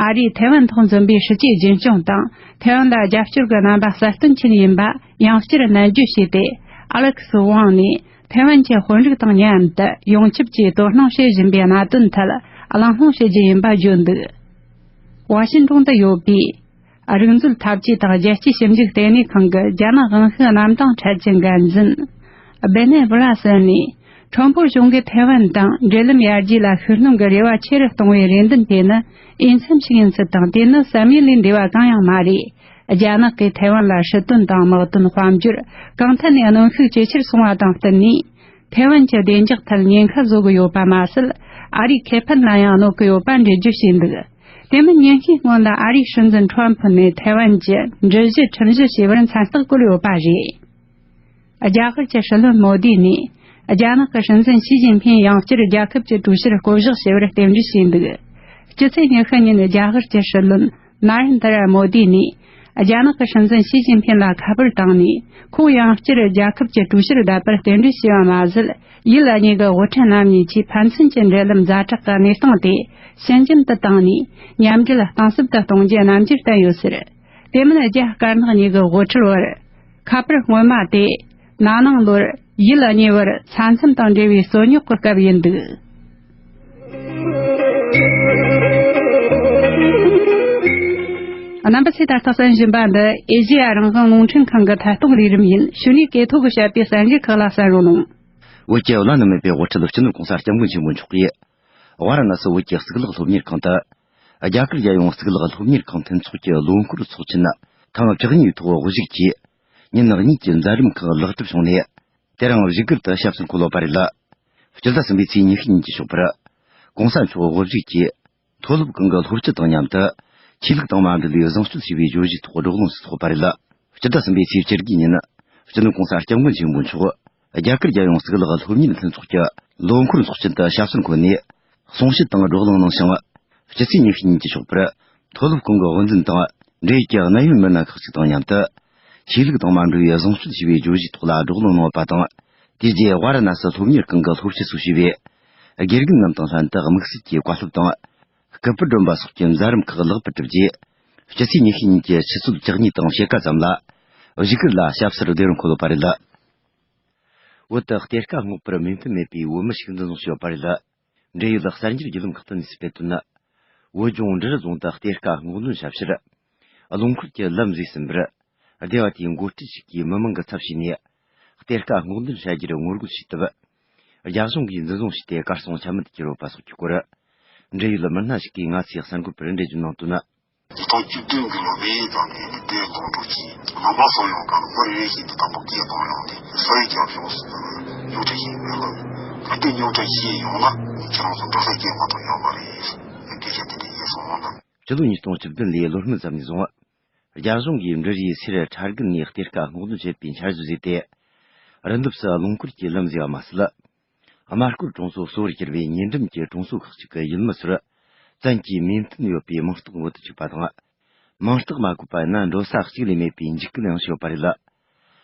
ཨ་རིས་ཐའེ་ཝན་ཐོག་འཛིན་པའི་སྲིད་ཇུས་རྒྱུན་སྐྱོང་དང་ཐའེ་ཝན་ལ་རྒྱབ་སྐྱོར་གྱི་རྣམ་པ་གསལ་སྟོན་བྱེད་ཡིན་པ་ཡང་བསྐྱར་ནན་བརྗོད་བྱས་ཏེ། ཨ་ལེ་ཁི་སི་ཝང་ནས་ཐའེ་ཝན་གྱི་དཔོན་རིགས་དང་མཉམ་དུ་ཡོངས་ཁྱབ་ཀྱིས་དོ་སྣང་བྱེད་བཞིན་པའི་གནད་དོན་ཐད་གླེང་སློང་བྱེད་རྒྱུ་ཡིན་པ་བརྗོད་འདུག་ཝ་ཤིན་ཀྲུང་དུ་ཡོད་པའི་རིག་མཛོད་འཐབ་ཇུས་དང་རྒྱལ་སྤྱིའི་ཞིབ་འཇུག་ལྟེ་གནས་ཁང་གི་རྒྱ་ནག་དབང་ཤུགས་རྣམ་གྲངས་ཐད་ཀྱི་འགན་འཛིན་སྦེ་ནེ་བྷི་ལ་སི་ནས། ཁྲོམ་སྐོར་གཞུང་གིས་ཐའེ་ཝན་དང་འབྲེལ་ལམ་ཡར་རྒྱས་ལ་ཤུགས་སྣོན་གྱི་རེ་བ་ཆེ་རུ་གཏོང་བའི་རེ་འདུན་དེ་ནི་འོས་འཚམ་ཞིག་ཡིན་ཚུལ་དང་། དེ་ནི་བསམ་ཡུལ་ལས་འདས་པ་གང་ཡང་མ་རེད། རྒྱ་ནག་གིས་ཐའེ་ཝན་ལ་སྲིད་དོན་དང་དམག་དོན་དཔལ་འབྱོར་གང་ཐད་ནས་གནོན་ཤུགས་ཇེ་ཆེར་སོང་བ་དང་བསྟུན་ནས། ཐའེ་ཝན་གྱི་བདེ་འཇགས་ཐད་ཉེན་ཁ་བཟོ་གི་ཡོད་པ་མ་ཟད། ཨ་རིའི་ཁེ་ཕན་ལ་ཡང་གནོད་ཀྱི་ཡོད་པ་འགྲེལ་བརྗོད་བྱས་འདུག་དེ་མིན་ཉིན་ཤས་སྔོན་ལ་ཨ་རིའི་སྲིད་འཛིན་ཁྲོམ་ཕུ་ནས་ཐའེ་ཝན་གྱི་འགྲུལ་བཞུད་ཁྲིམས་གཞི་ཞེས་པར་མཚན་རྟགས་བཀོད་ཡོད་པ་རེད། རྒྱ་གར་གྱི་སྲིད་བློན་མོ་དི་ནས་རྒྱ་ནག་གི་སྲིད་འཛིན་ཞི་ཅིན་ཕིང་ཡང་བསྐྱར་རྒྱལ་ཁབ་ཀྱི་ཀྲུའུ་ཞིར་བསྐོ་གཞག་བྱས་པར་རྟེན་འབྲེལ་བྱས་འདུག་སྤྱི་ཚེས་ཉི་ཤུ་ཉིན་རྒྱ་གར་གྱི་སྲིད་བློན་ན་རེན་དྲ་མོ་དི་ནས་རྒྱ་ནག་གི་སྲིད་འཛིན་ཞི་ཅིན་ཕིང་ལ་ཁ་པར་བཏང་ནས། ཁོང་ཡང་བསྐྱར་རྒྱལ་ཁབ་ཀྱི་ཀྲུའུ་ཞིར་བསྡད་པར་རྟེན་འབྲེལ་བྱས་པ་མ་ཟད། ཡུལ་གཉིས་ཀྱི་དབུ་ཁྲིད་རྣམ་གཉིས་ཀྱིས་ཕན་ཚུན་གྱི་འབྲེལ་ལམ་ཛ་དྲག་གི་གནས་སྟངས་དེ་ཞི་འཇམ་དུ་བཏང་ནས། མཉམ་འབྲེལ་གཏིང་ཟབ་ཏུ་གཏོང་རྒྱུའི་རྣམ་འགྱུར་བསྟན་ཡོད་ཟེར། དེ་མིན་རྒྱ་དཀར་ནག་གཉིས་ཀྱི་དབུ་ཁྲིད་བར་ཁ་པར་སྔོན་མ་དེ་ན་ནིང་ལོར་ཡུལ་གཉིས་བར་ས་མཚམས་དང་འབྲེལ་བའི་རྩོད་རྙོག་གི་སྐབས་ཡིན་འདུག་རྣམ་པ་ཚོས་ད་ལྟ་གསན་བཞིན་པ་འདི་ཨེ་ཤེ་ཡ་རང་དབང་རླུང་འཕྲིན་ཁང་གི་ཐད་གཏོང་ལས་རིམ་ཡིན། གཞུག་ནས་སྐད་ཐོག་གི་བཤད་པའི་གསར་འགྱུར་ཁག་ལ་གསན་རོགས་གནང་། བོད་ཀྱི་བླ་ན་མེད་པའི་དབུ་ཁྲིད་སྤྱི་ནོར་༸གོང་ས་༸སྐྱབས་མགོན་ཆེན་པོ་མཆོག་གིས། ཝཱ་ར་ཎ་སི་བོད་ཀྱི་གཙུག་ལག་སློབ་གཉེར་ཁང་དུ། རྒྱ་གར་རྒྱལ་ཡོངས་གཙུག་ལག་སློབ་གཉེར་ཁང་མཐུན་ཚོགས་ཀྱི་ལོ་འཁོར་ཚོགས་ཆེན་ཐེངས་བཅུ་གཉིས་པའི་ཐོག་དབུ་བཞུགས་ཀྱིས། ཉིན་གཉིས་ཀྱི་མཛད་རིམ་ཁག་ལེགས་གྲུབ་བྱུང་ནས། དེ་རིང་བཞུགས་སྒར་དུ་ཞབས་སུ་འཁོད་ཡོད་པ་རེད། སྤྱི་ཟླ་གསུམ་པའི་ཚེས་ཉི་ཤུ་ཉིན་གྱི་ཞོགས་པར། ༸གོང་ས་མཆོག་དབུ་བཞུགས་ཀྱིས། མཐོ་སློབ་ཁང་གི་སློབ་སྤྱི་དང་མཉམ་དུ། ཆོས་ལུགས་དང་མ་འབྲེལ་བའི་བཟང་སྤྱོད་ཞེས་པའི་བརྗོད་གཞིའི་ཐོག་བགྲོ་གླེང་སུ་ཚོགས་པ་རེད། སྤྱི་ཟླ་གསུམ་པའི་ཚེས་བཅུ་དགུ་ཉིན། སྤྱི་ནོར་༸གོང་ས་༸སྐྱབས་མགོན་ཆེན་པོ་མཆོག་རྒྱ་གར་རྒྱལ་ཡོངས་གཙུག་ལག་སློབ་གཉེར་མཐུན་ཚོགས་ཀྱི་ལོ་འཁོར་ཚོགས་ཆེན་དུ་ཞབས་སུ་འཁོད་ནས། གསུང་བཤད་དང་བགྲོ་གླེང་གནང་ཞིང་། སྤྱི་ཚེས་ཉི་ཤུ་ཉིན་གྱི་ཞོགས་པར། མཐོ་སློབ་ཁང་གི་དབུ་འཛིན་དང་། འབྲེལ་ཡོད་ཀྱི་གནད་ཡོད་མི་སྣ་ཁག་ཅིག་དང་མཉམ་དུ། ཆོས་ལུགས་དང་མ་འབྲེལ་བའི་བཟང་སྤྱོད་ཞེས་པའི་བརྗོད་གཞིའི་ཐོག་ལ་བགྲོ་གླེང་གནང་བ་དང་། དེ་རྗེས་ཝཱ་ར་ཎ་སི་སློབ་གཉེར་ཁང་གི་སློབ་སྤྱི་སོགས་ཞུས་པས། དགེ་རྒན་རྣམས་དང་ལྷན་དུ་དམིགས་བསལ་གྱི་བཀའ་སློབ་དང་། སྐུ་པར་སྒྲོན་པ་སོགས་ཀྱི་མཛད་རིམ་ཁག་ལེགས་པར་གྲུབ་རྗེས། སྤྱི་ཚེས་ཉི་ཤུ་ཉིན་གྱི་ཆུ་ཚོད་བཅུ་གཉིས་དང་ཕྱེད་ཀ་ཙམ་ལ། བཞུགས་སྒར་ལ་ཞབས་སར་བདེ་རུ་འཁོད་ཡོད་པ་རེད། བོད་དུ་གཏེར་ཁ་སྔོག་པར་མོས་མཐུན་མེད་པའི་བོད་མི་ཞིག་འཛིན་བཟུང་བྱས་ཡོད་པ་རེད། འབྲེལ་ཡོད་གསར་འགྱུར་བརྒྱུད་ལམ་ཁག་ཏུ་གནས་ཚུལ་སྤེལ་དོན། བོད་ལྗོངས་འབྲི་རུ་རྫོང་དུ་གཏེར་ཁ་སྔོག་འདོན་བྱ་ཕྱིར། རླངས་འཁོར་གྱི་ལམ་བཟོས་ཟིན་པར། སྡེ་བ་དེའི་འགོ་ཁྲིད་ཞིག་གིས་མི་མང་གི་ཚབ་བྱས་ནས། གཏེར་ཁ་སྔོག་འདོན་བྱ་རྒྱུར་ངོ་རྒོལ་བྱས་སྟབས། རྒྱ་གཞུང་གིས་འཛིན་བཟུང་བྱས་ཏེ་གར་སོང་ཆ་མེད་དུ་གྱུར་ཡོད་པ་སོགས་ཀྱི་སྐོར། འབྲེལ་ཡོད་མི་སྣ་ཞིག་གིས་ང་ཚོའི་གསར་འགོད་པར་འགྲེལ་བརྗོད་གནང་དོན། ཉིས་སྟོང་བཅུ་བདུན་གྱི་ལོ་མེ་ནས་དེ་ལོག་འགྲོ་གྱིས་ནང་པ་སོགས་ཡོངས་ཀྱང་མི་རེ་རེ་བཞིན་དུ་དང་པོ་སྐད་གཏོང་ཡོང་སྟེ་ས་ཡི་རྒྱབ་ཕྱོགས་སུ་རྙོག་དྲ་ཞིག་མེད་ལ། གལ་ཏེ་རྙོག་དྲ་ཞིག་ཡོང་ན་ཁྱེད་རང་ཚོ་འགྲོ་ས་སྐད་མ་གཏོང་ཡོད་མ་རེད། སྐད་ཆ་དེ་འདྲ་ཡིན་སོང་ལ། སྤྱི་ལོ་ཉིས་སྟོང་བཅུ་བདུན་ལོའི་ལོ་སྨད་ཙམ་ནས་བཟུང་། རྒྱ་གཞུང་གིས་འབྲི་རུའི་སེར་ཁྲ་རྒན་ནས་གཏེར་ཁ་སྔོག་འདོན་བྱེད་པའི་འཆར་གཞི་བཟོས་ཏེ། རི་འདབས་སུ་རླངས་འཁོར་གྱི་ལམ་བཟོས་པ་མ་ཟད། དམར་སྐོར་གྲོང་ཚོ་གསོ་བར་གྱུར་བའི་ཉེ་འགྲམ་གྱི་གྲོང་ཚོ་ཁག་ཅིག་གི་ཡུལ་མི་ཚོར། བཙན་གྱིས་མོས་མཐུན་ཡོད་པའི་མིང་རྟགས་འབོད་དུ་བཅུག་པ་དང་། མིང་རྟགས་མ་བཀོད་པ་ཡིན་ན་འགྲོ་ས་གཅིག་ལས་མེད་པའི་འཇིགས་སྐུལ་ཡང་བྱས་ཡོད་པ་རེད།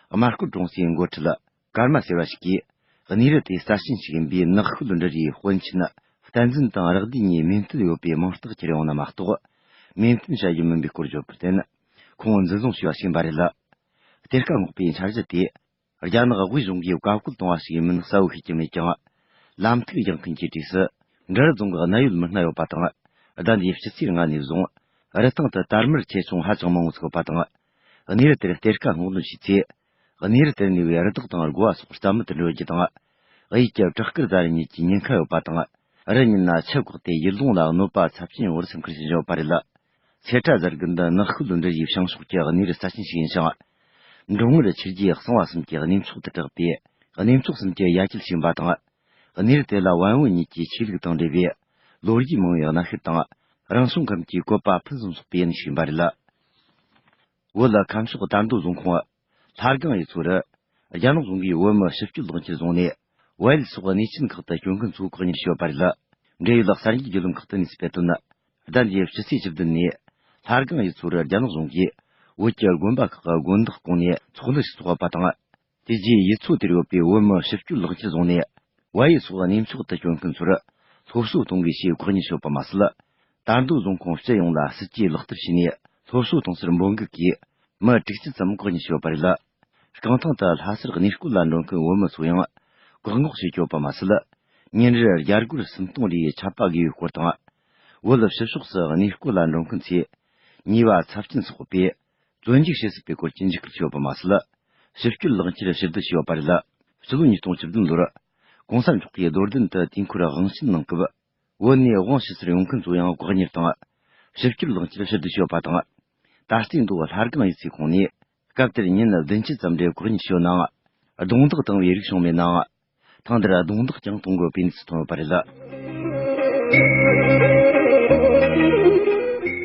དམར་སྐོར་གྲོང་ཚོའི་འགོ་ཁྲིད་ཀརྨ་ཟེར་བ་ཞིག་གིས། གནས་རི་དེ་རྩ་ཆེན་ཞིག་ཡིན་པས་ནགས་ཤོད་འབྲི་རུའི་དཔོན་ཆེན་བསྟན་འཛིན་དང་རག་སྡེ་གཉིས་མོས་མཐུན་ཡོད་པའི་མིང་རྟགས་ཁྱེར་ཡོང་ན་མ་གཏོགས། མོས་མཐུན་བྱ་རྒྱུ་མིན་པའི་སྐོར་བརྗོད་པར་བརྟེན། ཁོང་འཛིན་བཟུང་བྱས་པ་ཞིག་ཡིན་པ་རེད། གཏེར་ཁ་སྔོག་པའི་འཆར་གཞི་དེ། རྒྱ་ནག་དབུས་གཞུང་གིས་བཀའ་བཀོད་གཏོང་བ་ཞིག་ཡིན་མིན་གསལ་བོ་ཤེས་ཀྱི་མེད་ཀྱང་། ལམ་ཐིག་རྒྱག་མཁན་གྱི་གྲས་སུ། འབྲི་རུ་རྫོང་གི་གནད་ཡོད་མི་སྣ་ཡོད་པ་དང་། ཟླ་འདིའི་སྤྱི་ཚེས་ལྔ་ནས་བཟུང་། རི་སྟེང་དུ་དར་དམར་ཆེ་ཆུང་ཧ་ཅང་མང་བོ་ཚུགས་པ་དང་། གནས་རི་དེར་གཏེར་ཁ་སྔོག་འདོན་བྱས་ཚེ། གནས་རི་དེར་གནས་པའི་རི་དྭགས་དང་རྒོ་བ་སོགས་རྩ་མེད་དུ་འགྲོ་རྒྱུ་དང་། གཡས་ཀྱི་བྲག་དཀར་རྫ་རི་གཉིས་ཀྱི་ཉེན་ཁ་ཡོད་པ་དང་། རི་ཉིལ་ན་ཆུ་བཀག་སྟེ་ཡུལ་ལུང་ལ་གནོད་པ་ཚབས་ཆེན་ཡོང་བར་སེམས་ཁུར་བྱེད་བཞིན་ཡོད་པ་རེད། སེར་ཁྲ་རྫ་རྒན་འདི་ནགས་ཤོད་འབྲི་རུའི་བྱང་ཕྱོགས་ཀྱི་གནས་རི་རྩ་ཆེན་ཞིག་ཡིན་ཞིང་། འབྲོང་ངར་ཆུ་རྒྱུས་གཙང་བ་གསུམ་གྱི་གནས་མཆོག་ཏུ་གྲགས་པས། གནས་མཆོག་གསུམ་གྱི་ཡ་གྱལ་ཞིག་ཡིན་པ་དང་། གནས་རི་དེ་ལ་བན་བོན་གཉིས་ཀྱི་ཆོས་ལུགས་དང་འབྲེལ་བའི་ལོ་རྒྱུས་མང་བའི་གནའ་ཤུལ་དང་། རང་བྱུང་ཁམས་ཀྱི་བཀོད་པ་ཕུན་སུམ་ཚོགས་པའི་གནས་ཤིག་ཡིན་པ་རེད། བོད་ཁམས་ཕྱོགས་དར་མདོ་རྫོང་ཁོངས། ལྷ་སྒང་གཡུ་མཚོ་རུ། རྒྱ་ནག་གཞུང་གིས་བོད་མི་ཞིབ་དཔྱོད་ལག་འཁྱེར་བཟུང་ནས། བལ་ཡུལ་སོགས་གནས་ཆེན་ཁག་ཏུ་སྐྱོད་མཁན་ཚོ་བཀག་ཉར་བྱས་ཡོད་པ་རེད། འབྲེལ་ཡོད་གསར་འགྱུར་བརྒྱུད་ལམ་ཁག་ཏུ་གནས་ཚུལ་སྤེལ་དོན། ཟླ་འདིའི་སྤྱི་ཚེས་བཅུ་བདུན་ནས། ལྷ་སྒང་གཡུ་མཚོ་རུ་རྒྱ་ནག་གཞུང་གིས། བོད་ཀྱི་དགོན་པ་ཁག་གི་དགོན་བདག་བསྐོངས་ནས་ཚོགས་འདུ་ཞིག་ཚོགས་པ་དང་། དེ་རྗེས་ཡུལ་ཚོ་དེར་ཡོད་པའི་བོད་མི་ཞིབ་དཔྱོད་ལག་འཁྱེར་བཟུང་ནས། བལ་ཡུལ་སོགས་གནས་མཆོག་ཏུ་སྐྱོད་མཁན་ཚོར། སློབ་གསོ་གཏོང་དགོས་ཞེས་བཀག་ཉར་བྱས་ཡོད་པ་མ་ཟད། དར་མདོ་རྫོང་ཁོངས་སྤྱི་ཡོངས་ལ་སྲིད་ཇུས་ལག་བསྟར་བྱས་ནས། སློབ་གསོ་གཏོང་སར་འབོད་འགུག་གིས། མི་དྲུག་ཅུ་ཙམ་བཀག་ཉར་བྱས་ཡོད་པ་རེད། རྐང་ཐང་དུ་ལྷ་སར་གནས་སྐོར་ལ་འགྲོ་མཁན་བོད་མི་ཚོ་ཡང་བཀག་འགོག་བྱེད་ཀྱི་ཡོད་པ་མ་ཟད། ཉིན་རེར་རྒྱ་སྒོར་སུམ་སྟོང་རེའི་ཆད་པ་བགོས་ཡོད་སྐོར་དང་། བོད་ཕྱི་ཕྱོགས་སུ་གནས་སྐོར་ལ་འགྲོ་མཁན་ཚོས་ཉེས་པ་ཚབས་ཆེན་བསགས་པས། བཙོན་འཇུག་བྱེད་སྲིད་པའི་སྐོར་གྱི་འཇིགས་སྐུལ་བྱས་ཡོད་པ་མ་ཟད། ཞིབ་དཔྱོད་ལག་འཁྱེར་ཕྱིར་བསྡུ་བྱས་ཡོད་པ་རེད། སྤྱི་ལོ་ཉིས་སྟོང་བཅུ་བདུན་ལོར། ྋགོང་ས་མཆོག་གིས་རྡོར་གདན་དུ་དུས་འཁོར་དབང་ཆེན་གནང་སྐབས། བོད་ནས་དབང་ཞུ་སར་ཡོང་མཁན་ཚོ་ཡང་བཀག་ཉར་དང་། ཞིབ་དཔྱོད་ལག་འཁྱེར་ཕྱིར་བསྡུ་བྱས་ཡོད་པ་དང་། ད་ལྟའི་མདོ་ལྷ་སྒང་གཡུ་མཚོའི་ཁོངས་ནས། སྐབས་དེར་ཉིན་བདུན་ཅུ་ཙམ་རེ་བཀག་ཉར་བྱས་ཡོད་ནའང་། རྡུང་རྡེག་བཏང་བའི་རིགས་བྱུང་མེད་ནའང་། ཐེངས་འདིར་རྡུང་རྡེག་ཀྱང་གཏོང་དགོས་པའི་གནས་ཚུལ་ཐོན་ཡོད་པ་རེད།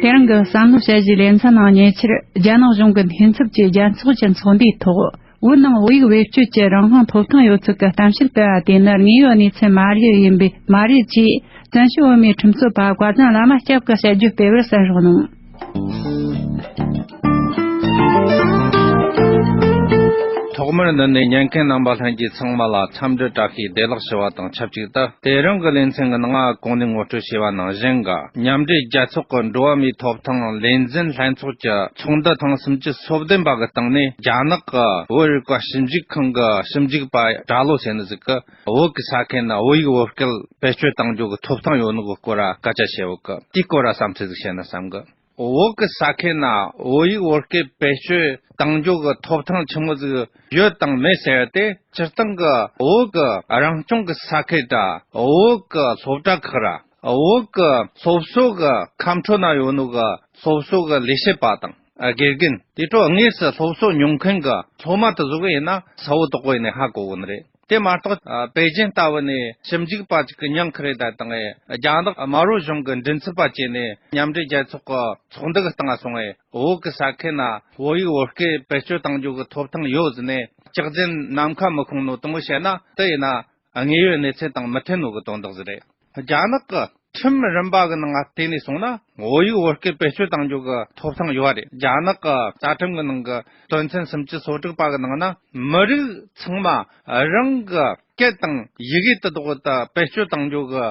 དེ་རིང་གི་བསམ་བློ་དཔྱད་གཞིའི་ལེ་ཚན་ནང་ཉེ་ཆར། རྒྱ་ནག་གཞུང་གི་འཐུས་ཚབ་ཀྱི་རྒྱལ་ཚོགས་ཀྱི་ཚོགས་འདུའི་ཐོག་བོད་ནང་བོད་ཡིག་བེད་སྤྱོད་ཀྱི་རང་དབང་ཐོབ་ཐང་ཡོད་ཚུལ་གྱི་གཏམ་བཤད་སྤེལ་བ་དེ་ནི་དངོས་ཡོད་གནས་ཚུལ་མ་རེད་ཡིན་པའི་མ་རེད་ཅེས། བཙན་བྱོལ་བོད་མིའི་ཁྲིམས་རྩོད་པ་བཀའ་བཟང་བླ་མ་སྐྱབས་ཀྱིས་དཔྱད་བརྗོད་སྤེལ་བར་གསན་རོགས་གནང་། ཐོག་མར་འདི་ནས་ཉན་མཁན་རྣམ་པ་ལྷན་རྒྱས་ཚང་མ་ལ་འཚམས་འདྲི་བཀྲ་ཤིས་བདེ་ལེགས་ཞུ་བ་དང་ཆབས་ཅིག་ཏུ། དེ་རིང་གི་ལེ་ཚན་གྱི་ནང་གོང་ནས་ངོ་སྤྲོད་བྱས་པ་ནང་བཞིན་གྱི། མཉམ་འབྲེལ་རྒྱལ་ཚོགས་ཀྱི་འགྲོ་བ་མིའི་ཐོབ་ཐང་ལས་འཛིན་ལྷན་ཚོགས་ཀྱི་ཚོགས་འདུ་ཐེངས་སུམ་ཅུ་སོ་བདུན་པ་གི་སྟེང་ནས། རྒྱ་ནག་གི་བོད་རིག་པ་ཞིབ་འཇུག་ཁང་གི་ཞིབ་འཇུག་པ་གྲྭ་བློ་ཟེར་ནི་ཟིག་གིས། བོད་ཀྱི་ས་ཁུལ་ན་བོད་ཡིག་བོད་སྐད་བེད་སྤྱོད་གཏང་རྒྱུ་གི་ཐོབ་ཐང་ཡོད་ནི་གི་སྐོར་ལ་སྐད་ཆ་བཤད་ཡོད་གི། དེའི་སྐོར་ལ་བསམ་ཚུལ་ཟིག་བཤད་ན་བསམ་གི། བོད་ཀྱི་ས་ཁུལ་ན་བོད་ཡིག་བོད་སྐད་བེད་སྤྱོད་གཏང་རྒྱུ་གི་ཐོབ་ཐང་ཆི་མོ་ཟིག་ཡོད་དང་མེད་ཟེར་ཏེ། སྤྱིར་བཏང་གི་བོད་ཀྱི་རང་སྐྱོང་གི་ས་ཁུལ་དང་བོད་ཀྱི་སློབ་གྲྭ་ཁག་ར། བོད་ཀྱི་སློབ་གསོ་གི་ཁམས་ཁྲོད་ན་ཡོད་ནོ་གི་སློབ་གསོ་གི་ལས་བྱེད་པ་དང་དགེ་རྒན། དེ་འཕྲོ་དངོས་སུ་སློབ་གསོ་མྱོང་མཁན་གྱི་སློབ་མ་དེ་ཚོ་གི་ཡིན་ན་གསལ་བོ་དོག་པོ་ཡིན་ནས་ཧ་གོ་གོ་ནི་རེད། དེ་མ་གཏོགས། ཨ། པེ་ཅིན་ལྟ་བུ་ནས་ཞིབ་འཇུག་པ་ཅིག་གི་མྱིང་ཁུར་རེ་བསྡད་དང་། རྒྱ་ནག་དམར་པོ་གཞུང་གི་མགྲིན་ཚབ་པ་བྱས་ནས་མཉམ་འབྲེལ་རྒྱལ་ཚོགས་ཀྱི་ཚོགས་འདུ་གི་སྟེང་སོང་བས། བོད་ཀྱི་ས་ཁུལ་ན་བོད་ཡིག་བོད་སྐད་བེད་སྤྱོད་གཏང་རྒྱུ་གི་ཐོབ་ཐང་ཡོད་ཟེར་ནས་སྐྱག་རྫུན་ནམ་མཁའ་མི་ཁུང་ནོ་དེ་མོ་བཤད་ན། དེ་ཡིན་ན་དངོས་ཡོད་གནས་ཚུལ་དང་མི་མཐུན་ནོ་གི་དོན་དག་ཟིག་རེད། རྒྱ་ནག་གི་ཁྲིམས་རིམ་པ་གི་ནང་ང་བལྟས་ནས་སོང་ན། བོད་ཡིག་བོད་སྐད་བེད་སྤྱོད་གཏང་རྒྱུ་གི་ཐོབ་ཐང་ཡོད་རེད། རྒྱ་ནག་གི་རྩ་ཁྲིམས་གི་ནང་གི་དོན་ཚན་སུམ་ཅུ་སོ་དྲུག་པ་གི་ནང་ན། མི་རིགས་ཚང་མ་རང་གི་སྐད་དང་ཡི་གེ་དེ་དག་ད་བེད་སྤྱོད་གཏང་རྒྱུ་གི་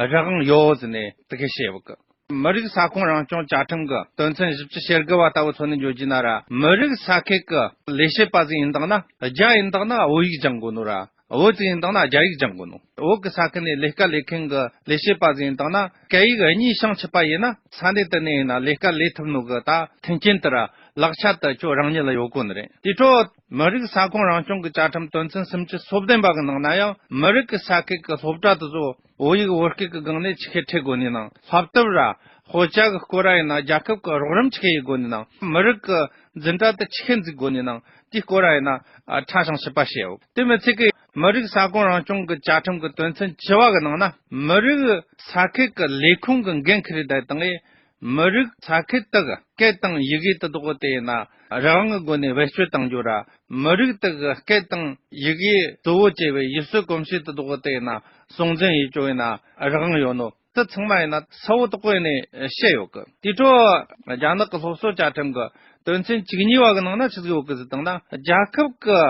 རང་དབང་ཡོད་ཟེར་ནས་དེ་ག་བཤད་ཡོད་གི། མི་རིགས་ས་ཁོངས་རང་སྐྱོང་བཅའ་ཁྲིམས་ཀྱི་དོན་ཚན་བཞི་བཅུ་ཞེ་དགུ་བ་ལྟ་བུ་མཚོན་ནས་འཇོག་རྒྱུ་ན་ར། མི་རིགས་ས་ཁུལ་གྱི་ལས་བྱེད་པ་ཟིག་ཡིན་དང་ན། རྒྱ་ཡིན་དང་ན་བོད་ཡིག་སྦྱང་དགོས་ནོ་ར། བོད་ཅིག་ཡིན་དང་ན་རྒྱ་ཡིག་སྦྱང་དགོས་ནོ། བོད་ཀྱི་ས་ཁུལ་ནས་ལས་ཀ་ལས་མཁན་གྱི་ལས་བྱེད་པ་ཟིག་ཡིན་དང་ན། སྐད་ཡིག་གཉིས་སྦྱང་ཆོག་པ་ཡིན་ན། ས་གནས་དེ་ནས་ཡིན་ན་ལས་ཀ་ལས་ཐུབ་ནོ་གི་ད་མཐུན་རྐྱེན་དེ་ར་ལག་ཆ་དེ་ཁྱོད་རང་ཉིད་ལ་ཡོད་དགོས་ནི་རེད། དེ་འཕྲོ་མི་རིགས་ས་ཁོངས་རང་སྐྱོང་གི་བཅའ་ཁྲིམས་དོན་ཚན་སུམ་ཅུ་སོ་བདུན་པ་གི་ནང་ན་ཡང་། མི་རིགས་ཀྱི་ས་ཁུལ་གྱི་སློབ་གྲྭ་དེ་ཚོ་བོད་ཡིག་བོད་སྐད་ཀྱི་སྒང་ནས་ཆི་གེ་ཁྲིད་དགོས་ནི་ནང་། བསླབ་དེབ་ར་དཔེ་ཆ་གི་སྐོར་ར་ཡིན་ན། རྒྱལ་ཁབ་ཀྱི་རོགས་རམ་ཆི་གེ་ཡེད་དགོས་ནི་ནང་། མི་རིགས་ཀྱི་འཛིན་གྲྭ་དེ་ཆི་གེ་འཛུགས་དགོས་ནི་ནང་། དེའི་སྐོར་ར་ཡིན་ན། ཨ། ཕྲ་ཞིང་ཞིབ་པ་བཤད་ཡོད། དེ་མི་ཚད་ཀྱི་མི་རིགས་ས་ཁོངས་རང་སྐྱོང་གི་བཅའ་ཁྲིམས་ཀྱི་དོན་ཚན་བཅུ་བ་གི་ནང་ན། མི་རིགས་ས་ཁུལ་གྱི་ལས་ཁུངས་ཀྱི་འགན་ཁུར་རེ་བསྡད་དང་། མི་རིགས་ས་ཁུལ་དག་གི་སྐད་དང་ཡི་གེ་དེ་དག་དེ་ཡིན་ན་རང་དབང་གི་སྒོ་ནས་བེད་སྤྱོད་གཏང་རྒྱུ་ར། མི་རིགས་དག་གི་སྐད་དང་ཡི་གེ་གཙོ་བོ་བྱས་པའི་ཡུལ་སྲོལ་གོམས་གཤིས་དེ་དག་དེ་ཡིན་ན་སྲུང་འཛིན་ཡེད་རྒྱུ་ཡིན་ན་རང་དབང་ཡོད་ནོ། དེ་ཚང་མ་ཡིན་ན་གསལ་བོ་དོག་པོ་ཡིན་ནས་བཤད་ཡོད་གི། དེ་འཕྲོ་རྒྱ་ནག་གི་སློབ་གསོ་བཅའ་ཁྲིམས་གི་དོན་ཚན་བཅུ་གཉིས་པ་གི་ནང་ན་ཆི་ཟིག་ཡོད་གི་ཟེར་བཏང་ན། རྒྱལ་ཁབ་གི་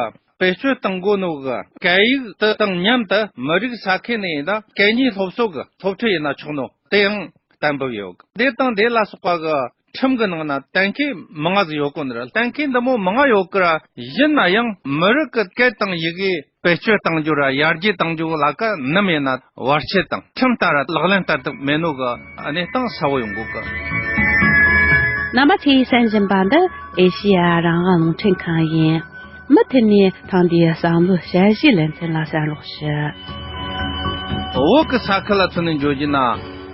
བེད་སྤྱོད་གཏང་དགོས་ནོ་གི་སྐད་ཡིག་དེ་དང་མཉམ་དུ་མི་རིགས་ས་ཁུལ་ནས་ཡིན་ན་སྐད་གཉིས་སློབ་གསོ་གི་སློབ་ཁྲིད་ཡེད་ན་ཆོག་ནོ་དེ་ཡང་གཏན་འབེབས་ཡོད་གི། དེ་དང་དེ་ལ་སོགས་པ་གི་ཁྲིམས་གི་ནང་ན་གཏན་འཁེལ་མང་ང་ཟིག་ཡོད་གོ་ནི་ར། གཏན་འཁེལ་འདི་མོ་མང་ང་ཡོད་གི་ར། ཡིན་ན་ཡང་མི་རིགས་ཀྱི་སྐད་དང་ཡི་གེ་བེད་སྤྱོད་གཏང་རྒྱུ་ར་ཡར་རྒྱས་གཏང་རྒྱུ་ལ་ཀ་ནམ་ཡིན་ན་བར་ཆད་དང་ཁྲིམས་ལྟར་ལག་ལེན་བསྟར་ཐུབ་མེད་ནོ་གི་གནས་སྟངས་གསལ་བོ་ཡོང་གོ་གི། རྣམ་པ་ཚོས་གསན་བཞིན་པ་འདི་ཨེ་ཤེ་ཡ་རང་དབང་རླུང་འཕྲིན་ཁང་ཡིན། མུ་མཐུད་ནས་ཐེངས་འདིའི་བསམ་བློའི་དཔྱད་གཞིའི་ལེ་ཚན་ལ་གསན་རོགས་ཞུ། བོད་ཀྱི་ས་ཁུལ་ལ་མཚོན་ནས་འཇོག་རྒྱུ་ན།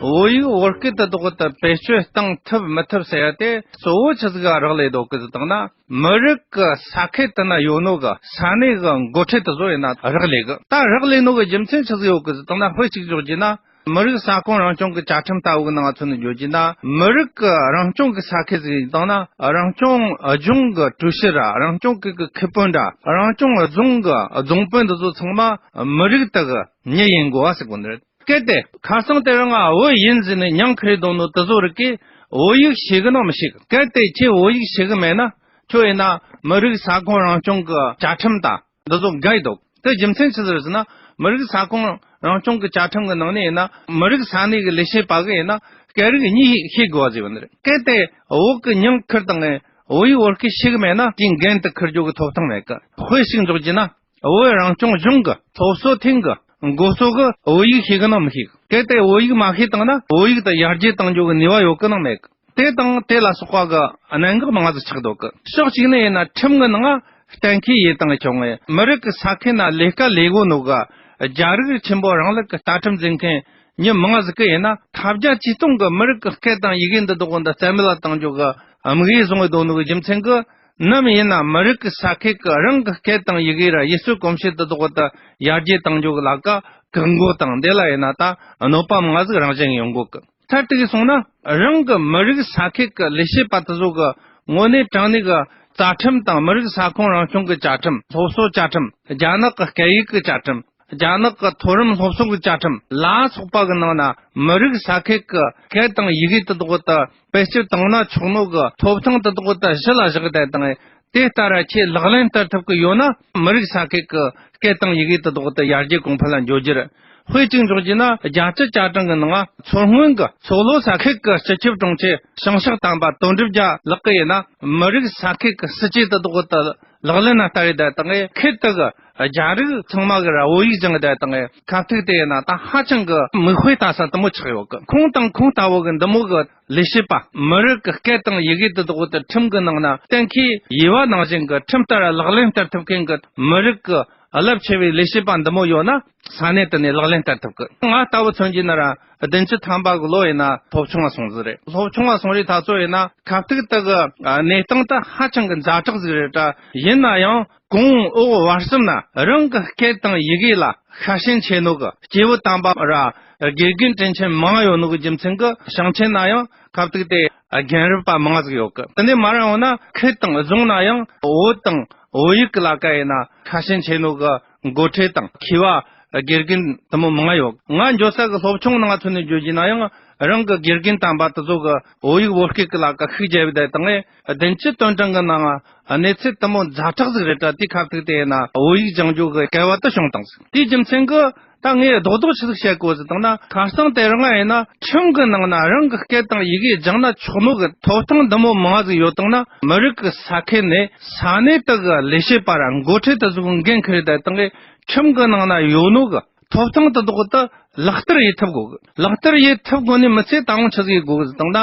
བོད་ཡིག་བོད་སྐད་དེ་དག་ད་བེད་སྤྱོད་གཏང་ཐུབ་མི་ཐུབ་ཟེར་ཡ་དེ་གཙོ་བོ་ཆི་ཟིག་ག་རག་ལས་འདུག་གི་ཟེར་བཏང་ན། མི་རིགས་ཀྱི་ས་ཁུལ་དེ་ན་ཡོད་ནོ་གི་ས་གནས་གི་འགོ་ཁྲིད་དེ་ཚོ་ཡིན་ན་རག་ལས་གི། ད་རག་ལས་ནོ་གི་རྒྱུ་མཚན་ཆི་ཟིག་ཡོད་གི་ཟེར་བཏང་ན། དཔེ་གཅིག་འཇོག་རྒྱུ་ན། མི་རིགས་ས་ཁོངས་རང་སྐྱོང་གི་བཅའ་ཁྲིམས་ལྟ་བུ་གི་ནང་མཚོན་ནས་འཇོག་རྒྱུ་ན། མི་རིགས་ཀྱི་རང་སྐྱོང་གི་ས་ཁུལ་ཟིག་ཡིན་བཏང་ན། རང་སྐྱོང་ལྗོངས་གི་ཀྲུའུ་ཞི་ར། རང་སྐྱོང་ཁུལ་གི་ཁུལ་དཔོན་ར། རང་སྐྱོང་རྫོང་གི་རྫོང་དཔོན་འདི་ཚོ་ཚང་མ་མི་རིགས་དེ་གི་མྱི་ཡིན་དགོས་པ་ཟེར་གོ་ནི་རེད། གལ་ཏེ་ཁ་སང་དེ་རིང་ང་བོད་ཡིན་ཟེར་ནས་མྱིང་ཁུར་རེ་བསྡད་ནོ་དེ་ཚོ་རིགས་ཀྱིས་བོད་ཡིག་ཤེས་གི་ནོ་མི་ཤེས་གི། གལ་ཏེ་ཁྱེད་བོད་ཡིག་ཤེས་གི་མེད་ན། ཁྱོད་ཡིན་ན་མི་རིགས་ས་ཁོངས་རང་སྐྱོང་གི་བཅའ་ཁྲིམས་དང་འདི་ཚོ་འགལ་འདུག། དེ་རྒྱུ་མཚན་ཆི་ཟིག་རེད་ཟེར་ན། མི་རིགས་ས་ཁོངས་རང་སྐྱོང་གི་བཅའ་ཁྲིམས་གི་ནང་ནས་ཡིན་ན། མི་རིགས་ས་གནས་གི་ལས་བྱེད་པ་གི་ཡིན་ན་སྐད་རིགས་གཉིས་ཤེས་དགོས་པ་ཟེར་བ་ནི་རེད། གལ་ཏེ་བོད་གི་མྱིང་ཁུར་བཏང་ངས་བོད་ཡིག་བོད་སྐད་ཤེས་གི་མེད་ན། དེའི་འགན་དེ་འཁུར་རྒྱུ་གི་ཐོབ་ཐང་མེད་གི། དཔེ་ཞིག་འཇོག་རྒྱུ་ན། བོད་རང་སྐྱོང་ལྗོངས་ཀྱི་སློབ་གསོ་ཐིང་གི་འགོ་གཙོ་གི་བོད་ཡིག་ཤེས་གི་ནང་མི་ཤེས་གི། གལ་ཏེ་བོད་ཡིག་མ་ཤེས་བཏང་ན། བོད་ཡིག་དེ་ཡར་རྒྱས་གཏང་རྒྱུ་གི་ནུས་པ་ཡོད་གི་ནང་མེད་གི། དེ་དང་དེ་ལ་སོགས་པ་གི་གནད་འགག་མང་ང་ཟིག་ཆགས་འདུག་གི། ཕྱོགས་གཅིག་ནས་ཡིན་ན་ཁྲིམས་གི་ནང་གཏན་འཁེལ་ཡེད་བཏང་ཆོག་ངེ། མི་རིགས་ཀྱི་ས་ཁུལ་ན་ལས་ཀ་ལས་གོ་ནོ་གི་རྒྱ་རིགས་ཆེན་པོ་རིང་ལུགས་ཀྱི་ལྟ་ཁྲིམས་འཛིན་མཁན་མྱི་མང་ང་ཟིག་གི་ཡིན་ན། ཐབས་བརྒྱ་ཇུས་སྟོང་གི་མི་རིགས་ཀྱི་སྐད་དང་ཡི་གེ་འདི་དག་འདི་རྩ་མེད་ལ་གཏང་རྒྱུ་གི་དམིགས་ཡུལ་བཟུང་བའི་སྡོད་ནོ་གི་རྒྱུ་མཚན་གི། ནམ་ཡིན་ན་མི་རིགས་ཀྱི་ས་ཁུལ་གྱི་རང་གི་སྐད་དང་ཡི་གེ་ར་ཡུལ་སྲོལ་གོམས་གཤིས་དེ་དག་དེ་ཡར་རྒྱས་གཏང་རྒྱུ་གི་ལ་ཀ་བཀག་འགོག་དང་། དེ་ལ་ཡིན་ན་ད་གནོད་པ་མང་ང་ཟིག་རང་བཞིན་ཡོང་གོ་གི། མཐར་གཏུགས་སོང་ན། རང་གི་མི་རིགས་ས་ཁུལ་གྱི་ལས་བྱེད་པ་དེ་ཚོ་གི་དངོས་གནས་དྲང་གནས་གི་རྩ་ཁྲིམས་དང་། མི་རིགས་ས་ཁོངས་རང་སྐྱོང་གི་བཅའ་ཁྲིམས། སློབ་གསོ་བཅའ་ཁྲིམས། རྒྱ་ནག་གི་སྐད་ཡིག་གི་བཅའ་ཁྲིམས། རྒྱ་ནག་གི་མཐོ་རིམ་སློབ་གསོ་གི་བཅའ་ཁྲིམས་ལ་སོགས་པ་གི་ནང་ན། མི་རིགས་ས་ཁུལ་གྱི་སྐད་དང་ཡི་གེ་དེ་དག་དེ་བེད་སྤྱོད་བཏང་ན་ཆོག་ནོ་གི་ཐོབ་ཐང་དེ་དག་དེ་གཞི་ལ་བཞག་བསྡད་དང་། དེ་ལྟར་ཁྱེད་ལག་ལེན་བསྟར་ཐུབ་ཀྱི་ཡོད་ན། མི་རིགས་ས་ཁུལ་གྱི་སྐད་དང་ཡི་གེ་དེ་དག་དེ་ཡར་རྒྱས་གོང་འཕེལ་ལ་འགྱོ་རྒྱུ་རེད། དཔེ་གཅིག་འཇོག་རྒྱུ་ན། རྒྱལ་སྤྱི་བཅའ་ཁྲིམས་ཀྱི་ནང་མཚོ་སྔོན་གྱི་མཚོ་ལྷོ་ས་ཁུལ་གྱི་སྤྱི་ཁྱབ་དྲུང་ཆེ་བྱང་ཕྱོགས་དམ་པ་དོན་གྲུབ་རྒྱལ་ལགས་ཀྱིས་ཡིན་ན། མི་རིགས་ས་ཁུལ་གྱི་སྲིད་ཇུས་དེ་དག་དེ་ལག་ལེན་ན་བསྟར་ཡེད་བསྡད་དང་། ཁུལ་དེ་གི་ རྒྱ་རིགས་ཚང་མ་གི་ར་བོད་ཡིག་སྦྱང་གི་བསྡད་བཏང་ངས། ཁ་ཐུག་དེ་ཡིན་ན་ད་ཧ་ཅང་གི་མིག་དཔེ་ལྟ་ས་དུ་མོ་ཆགས་ཡོད་གི། ཁོང་དང་ཁོང་ལྟ་བུ་གི་འདི་མོ་གི་ལས་བྱེད་པ། མི་རིགས་ཀྱི་སྐད་དང་ཡི་གེ་དེ་དག་དེ་ཁྲིམས་ཀྱི་ནང་ན་གཏན་འཁེལ་ཡོད་པ་ནང་བཞིན་གྱི་ཁྲིམས་ལྟར་ལག་ལེན་བསྟར་ཐུབ་མཁན་གྱི་མི་རིགས་ཀྱི་རླབས་ཆེ་བའི་ལས་བྱེད་པ་འདི་མོ་ཡོད་ན། ས་གནས་དེ་ནས་ལག་ལེན་བསྟར་ཐུབ་ཀྱི། ང་ལྟ་བུ་མཚོན་གྱི་ན་ར། བདུན་ཅུ་ཐམ་པ་གི་ལོ་ཡིན་ན་སློབ་ཆུང་ལ་སོང་ཟིག་རེད། སློབ་ཆུང་ལ་སོང་རེས་ད་ཚོ་ཡིན་ན་ཁ་ཐུག་དེ་གི་གནས་སྟངས་དེ་ཧ་ཅང་གི་ཛ་དྲག་ཟིག་རེད་དྲ། ཡིན་ན་ཡང་གོང་འོག་བར་གསུམ་ན་རང་གི་སྐད་དང་ཡི་གེ་ལ་ཤ་ཞེན་ཆེ་ནོ་གི་སྐྱེས་བུ་དམ་པ་ར་དགེ་རྒན་དྲིན་ཆེན་མང་ཡོད་ནོ་གི་རྒྱུ་མཚན་གི། ཞིང་ཆེན་ན་ཡང་ཁ་ཐུག་དེ་རྒན་རབས་པ་མང་ཟིག་ཡོད་གི། དེ་ནས་མར་འོང་ན་ཁུལ་དང་རྫོང་ན་ཡང་བོད་དང་བོད་ཡིག་གི་ལ་ཀ་ཡིན་ན་ཤ་ཞེན་ཆེ་ནོ་གི་འགོ་ཁྲིད་དང་མཁས་པ་དགེ་རྒན་དུ་མོ་མང་ཡོད། ང་འགྱོ་ས་གི་སློབ་ཆུང་ནང་ཚུད་ནས་འགྱོ་རྒྱུ་ན་ཡང་རང་གི་དགེ་རྒན་དམ་པ་དེ་ཚོ་གི་བོད་ཡིག་བོད་སྐད་ཀྱི་ལ་ཀ་ཤུགས་རྒྱབ་བསྡད་བཏང་ངས། བདུན་ཅུ་དོན་གྲངས་གི་ནང་གནས་ཚུལ་དུ་མོ་ཛ་དྲག་ཟིག་རེད་དྲ། དེ་ཁ་ཐུག་དེ་ཡིན་ན་བོད་ཡིག་སྦྱང་རྒྱུ་གི་སྐལ་བ་དེ་བྱུང་བཏང་ཟིག། དེའི་རྒྱུ་མཚན་གི་ད་ངས་རྡོག་རྡོག་ཆི་ཟིག་བཤད་དགོས་ཟེར་བཏང་ན། ཁ་སང་དེ་རིང་ང་ཡིན་ན་ཁྲིམས་གི་ནང་ན་རང་གི་སྐད་དང་ཡི་གེ་སྦྱང་ན་ཆོག་ནོ་གི་ཐོབ་ཐང་འདི་མོ་མང་ཟིག་ཡོད་བཏང་ན། མི་རིགས་གི་ས་ཁུལ་ནས་ས་གནས་དག་གི་ལས་བྱེད་པ་ར་འགོ་ཁྲིད་དེ་ཟིག་འགན་འཁུར་དེ་བཏང་གི། ཁྲིམས་གི་ནང་ན་ཡོད་ནོ་གི་ཐོབ་ཐང་དེ་དག་དེ་ལག་བསྟར་ཡེད་ཐུབ་དགོས་གི། ལག་བསྟར་ཡེད་ཐུབ་དགོས་ནི་མི་ཚེ་ད་འོང་ཆི་ཟིག་ཡེད་དགོས་གི་ཟེར་བཏང་ན།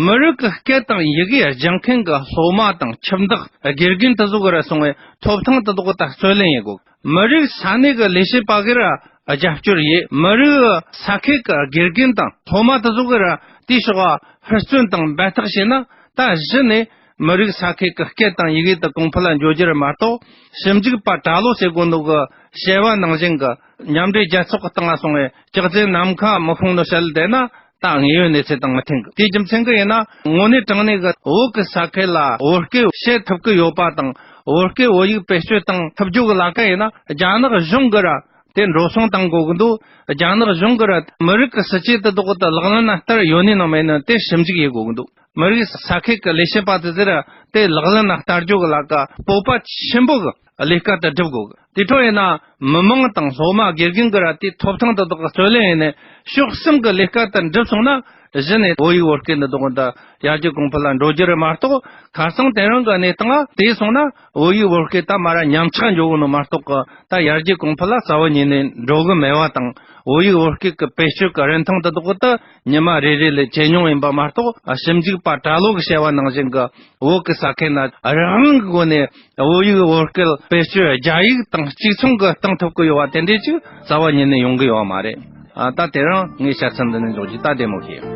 མི་རིགས་གི་སྐད་དང་ཡི་གེ་སྦྱང་མཁན་གི་སློབ་མ་དང་ཁྱིམ་བདག་དགེ་རྒན་དེ་ཟིག་གི་ར་སོང་བའི་ཐོབ་ཐང་དེ་དག་དེ་རྩོད་ལེན་ཡེད་དགོས་གི། མི་རིགས་ས་གནས་ཀྱི་ལས་བྱེད་པ་གིས་ར་རྒྱབ་སྐྱོར་ཡེད། མི་རིགས་ས་ཁུལ་གྱི་དགེ་རྒན་དང་སློབ་མ་དེ་ཚོ་གིས་ར་དེའི་ཕྱོགས་ཧུར་བརྩོན་དང་འབད་ཐག་བྱས་ན། ད་གཞི་ནས་མི་རིགས་ས་ཁུལ་གྱི་སྐད་དང་ཡི་གེ་དེ་གོང་འཕེལ་ལ་འགྱོ་རྒྱུ་རེད་མ་གཏོགས། ཞིབ་འཇུག་པ་གྲྭ་ལོ་ཟེར་གོ་ནོ་གི་བཤད་པ་ནང་བཞིན་གྱི་མཉམ་འབྲེལ་རྒྱལ་ཚོགས་ཀྱི་སྟེང་ལ་སོང་བའི་ལྕགས་རྫས་ནམ་མཁའ་མི་ཤོང་ནོ་བཤད་བསྡད་ན། ད་དངོས་ཡོད་གནས་ཚུལ་དང་མི་མཐུན་གི། དེའི་རྒྱུ་མཚན་གྱིས་ཡིན་ན། དངོས་གནས་དྲང་གནས་ཀྱི་བོད་ཀྱི་ས་ཁུལ་ལ་བོད་སྐད་བཤད་ཐུབ་ཀྱི་ཡོད་པ་དང་། བོད་སྐད་བོད་ཡིག་བེད་སྤྱོད་བཏང་ཐུབ་རྒྱུ་གི་ལ་ཀ་ཡིན་ན། རྒྱ་ནག་གཞུང་གིས་ར་དེ་འགྲོ་སོང་བཏང་དགོས་ཀྱི་འདུག། རྒྱ་ནག་གཞུང་གིས་ར་མི་རིགས་ཀྱི་སྲིད་ཇུས་དེ་དག་དེ་ལག་ལེན་ལ་བསྟར་ཡོད་ནི་ནང་མེད་ནི་དེ་ཞིབ་འཇུག་ཡེད་དགོས་ཀྱི་འདུག། མི་རིགས་ས་ཁུལ་གྱི་ལས་བྱེད་པ་དེ་ཚོས་ར་དེ་ལག་ལེན་ལ་བསྟར་རྒྱུ་གི་ལ་ཀ་སྤོབས་པ་ཆེན་པོ་གི་ལས་ཀ་དེ་སྒྲུབ་དགོས་གི། དེ་འཕྲོ་ཡིན་ན་མི་མང་དང་སློབ་མ་དགེ་རྒན་གྱིས་ར་དེ་ཐོབ་ཐང་དེ་དག་གི་རྩོད་ལེན་ཡིན་ནས་ཕྱོགས་གསུམ་གྱི་ལས་ཀ་དེ་འགྲུབ་སོང་ན། གཞི་ནས་བོད་ཡིག་བོད་སྐད་འདི་དག་ད་ཡར་རྒྱས་གོང་འཕེལ་ལ་འགྲོ་རྒྱུ་རེད་མ་གཏོགས། ཁ་སང་དེ་རིང་གི་གནས་སྟངས་ལ་དེ་སོང་ན་བོད་ཡིག་བོད་སྐད་ད་མར་ར་ཉམས་ཆག་འགྱོ་གི་ནོ་མ་གཏོགས་གི། ད་ཡར་རྒྱས་གོང་འཕེལ་ལ་རྩ་བ་ཉིད་ནས་འགྲོ་གི་མེད་པ་དང་། བོད་ཡིག་བོད་སྐད་ཀྱི་བེད་སྤྱོད་ཀྱི་རིན་ཐང་དེ་དག་ད་ཉི་མ་རེ་རེ་ལས་ཇེ་ཉུང་ཡིན་པ་མ་གཏོགས། ཞིབ་འཇུག་པ་གྲྭ་ལོ་གིས་བཤད་པ་ནང་བཞིན་གྱི་བོད་ཀྱི་ས་ཁུལ་ན་རང་དབང་གི་སྒོ་ནས་བོད་ཡིག་བོད་སྐད་བེད་སྤྱོད་རྒྱ་ཡིག་དང་གཅིག་མཚུངས་ཀྱི་གཏང་ཐུབ་ཀྱི་ཡོད་པ་དེ་འདྲས་ཅིག་རྩ་བ་ཉིད་ནས་ཡོང་གི་ཡོད་མ་རེད། ཨ། ད་དེ་རིང་ངའི་བཤད་ཚུལ་འདི་ནས་འཇོག་རྒྱུ། ད་བདེ་མོ་བྱོས།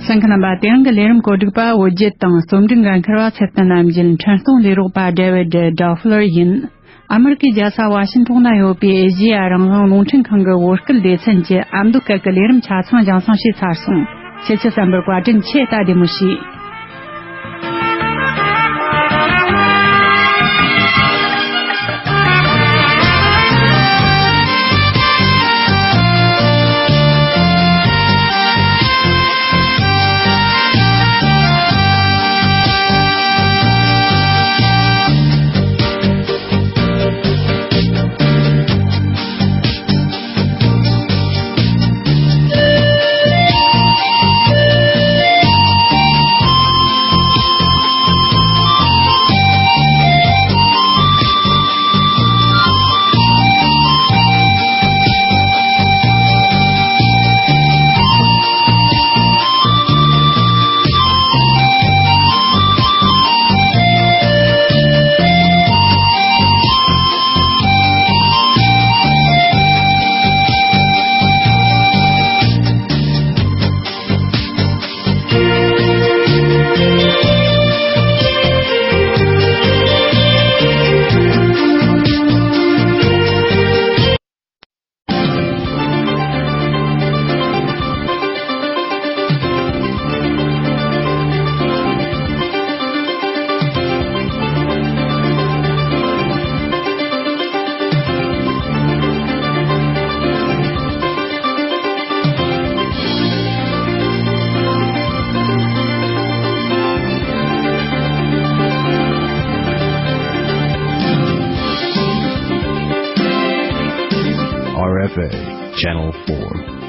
གསན་མཁན་རྣམ་པ། དེ་རིང་གི་ལས་རིམ་གོ་སྒྲིག་པ་བོད་བརྒྱུད་དང་རྩོམ་སྒྲིག་འགན་འཁུར་བ་ཚེ་བརྟན་རྣམ་རྒྱལ། འཕྲིན་གཏོང་ལས་རོགས་པ་ཌེ་ཝིད་ཌོ་ཕླེར་ཡིན། ཨ་མི་རི་ཀའི་རྒྱལ་ས་ཝ་ཤིན་ཏོན་ན་ཡོད་པའི་ཨེ་ཤེ་ཡ་རང་དབང་རླུང་འཕྲིན་ཁང་གི་བོད་སྐད་སྡེ་ཚན་གྱི་ཨ་མདོ་སྐད་ཀྱི་ལས་རིམ་ཆ་ཚང་རྒྱང་སྲིང་བྱས་ཚར་སོང་། ཁྱེད་ཚོས་གསན་པར་བཀའ་དྲིན་ཆེ། ད་བདེ་མོ་བྱོས། R F A Channel four.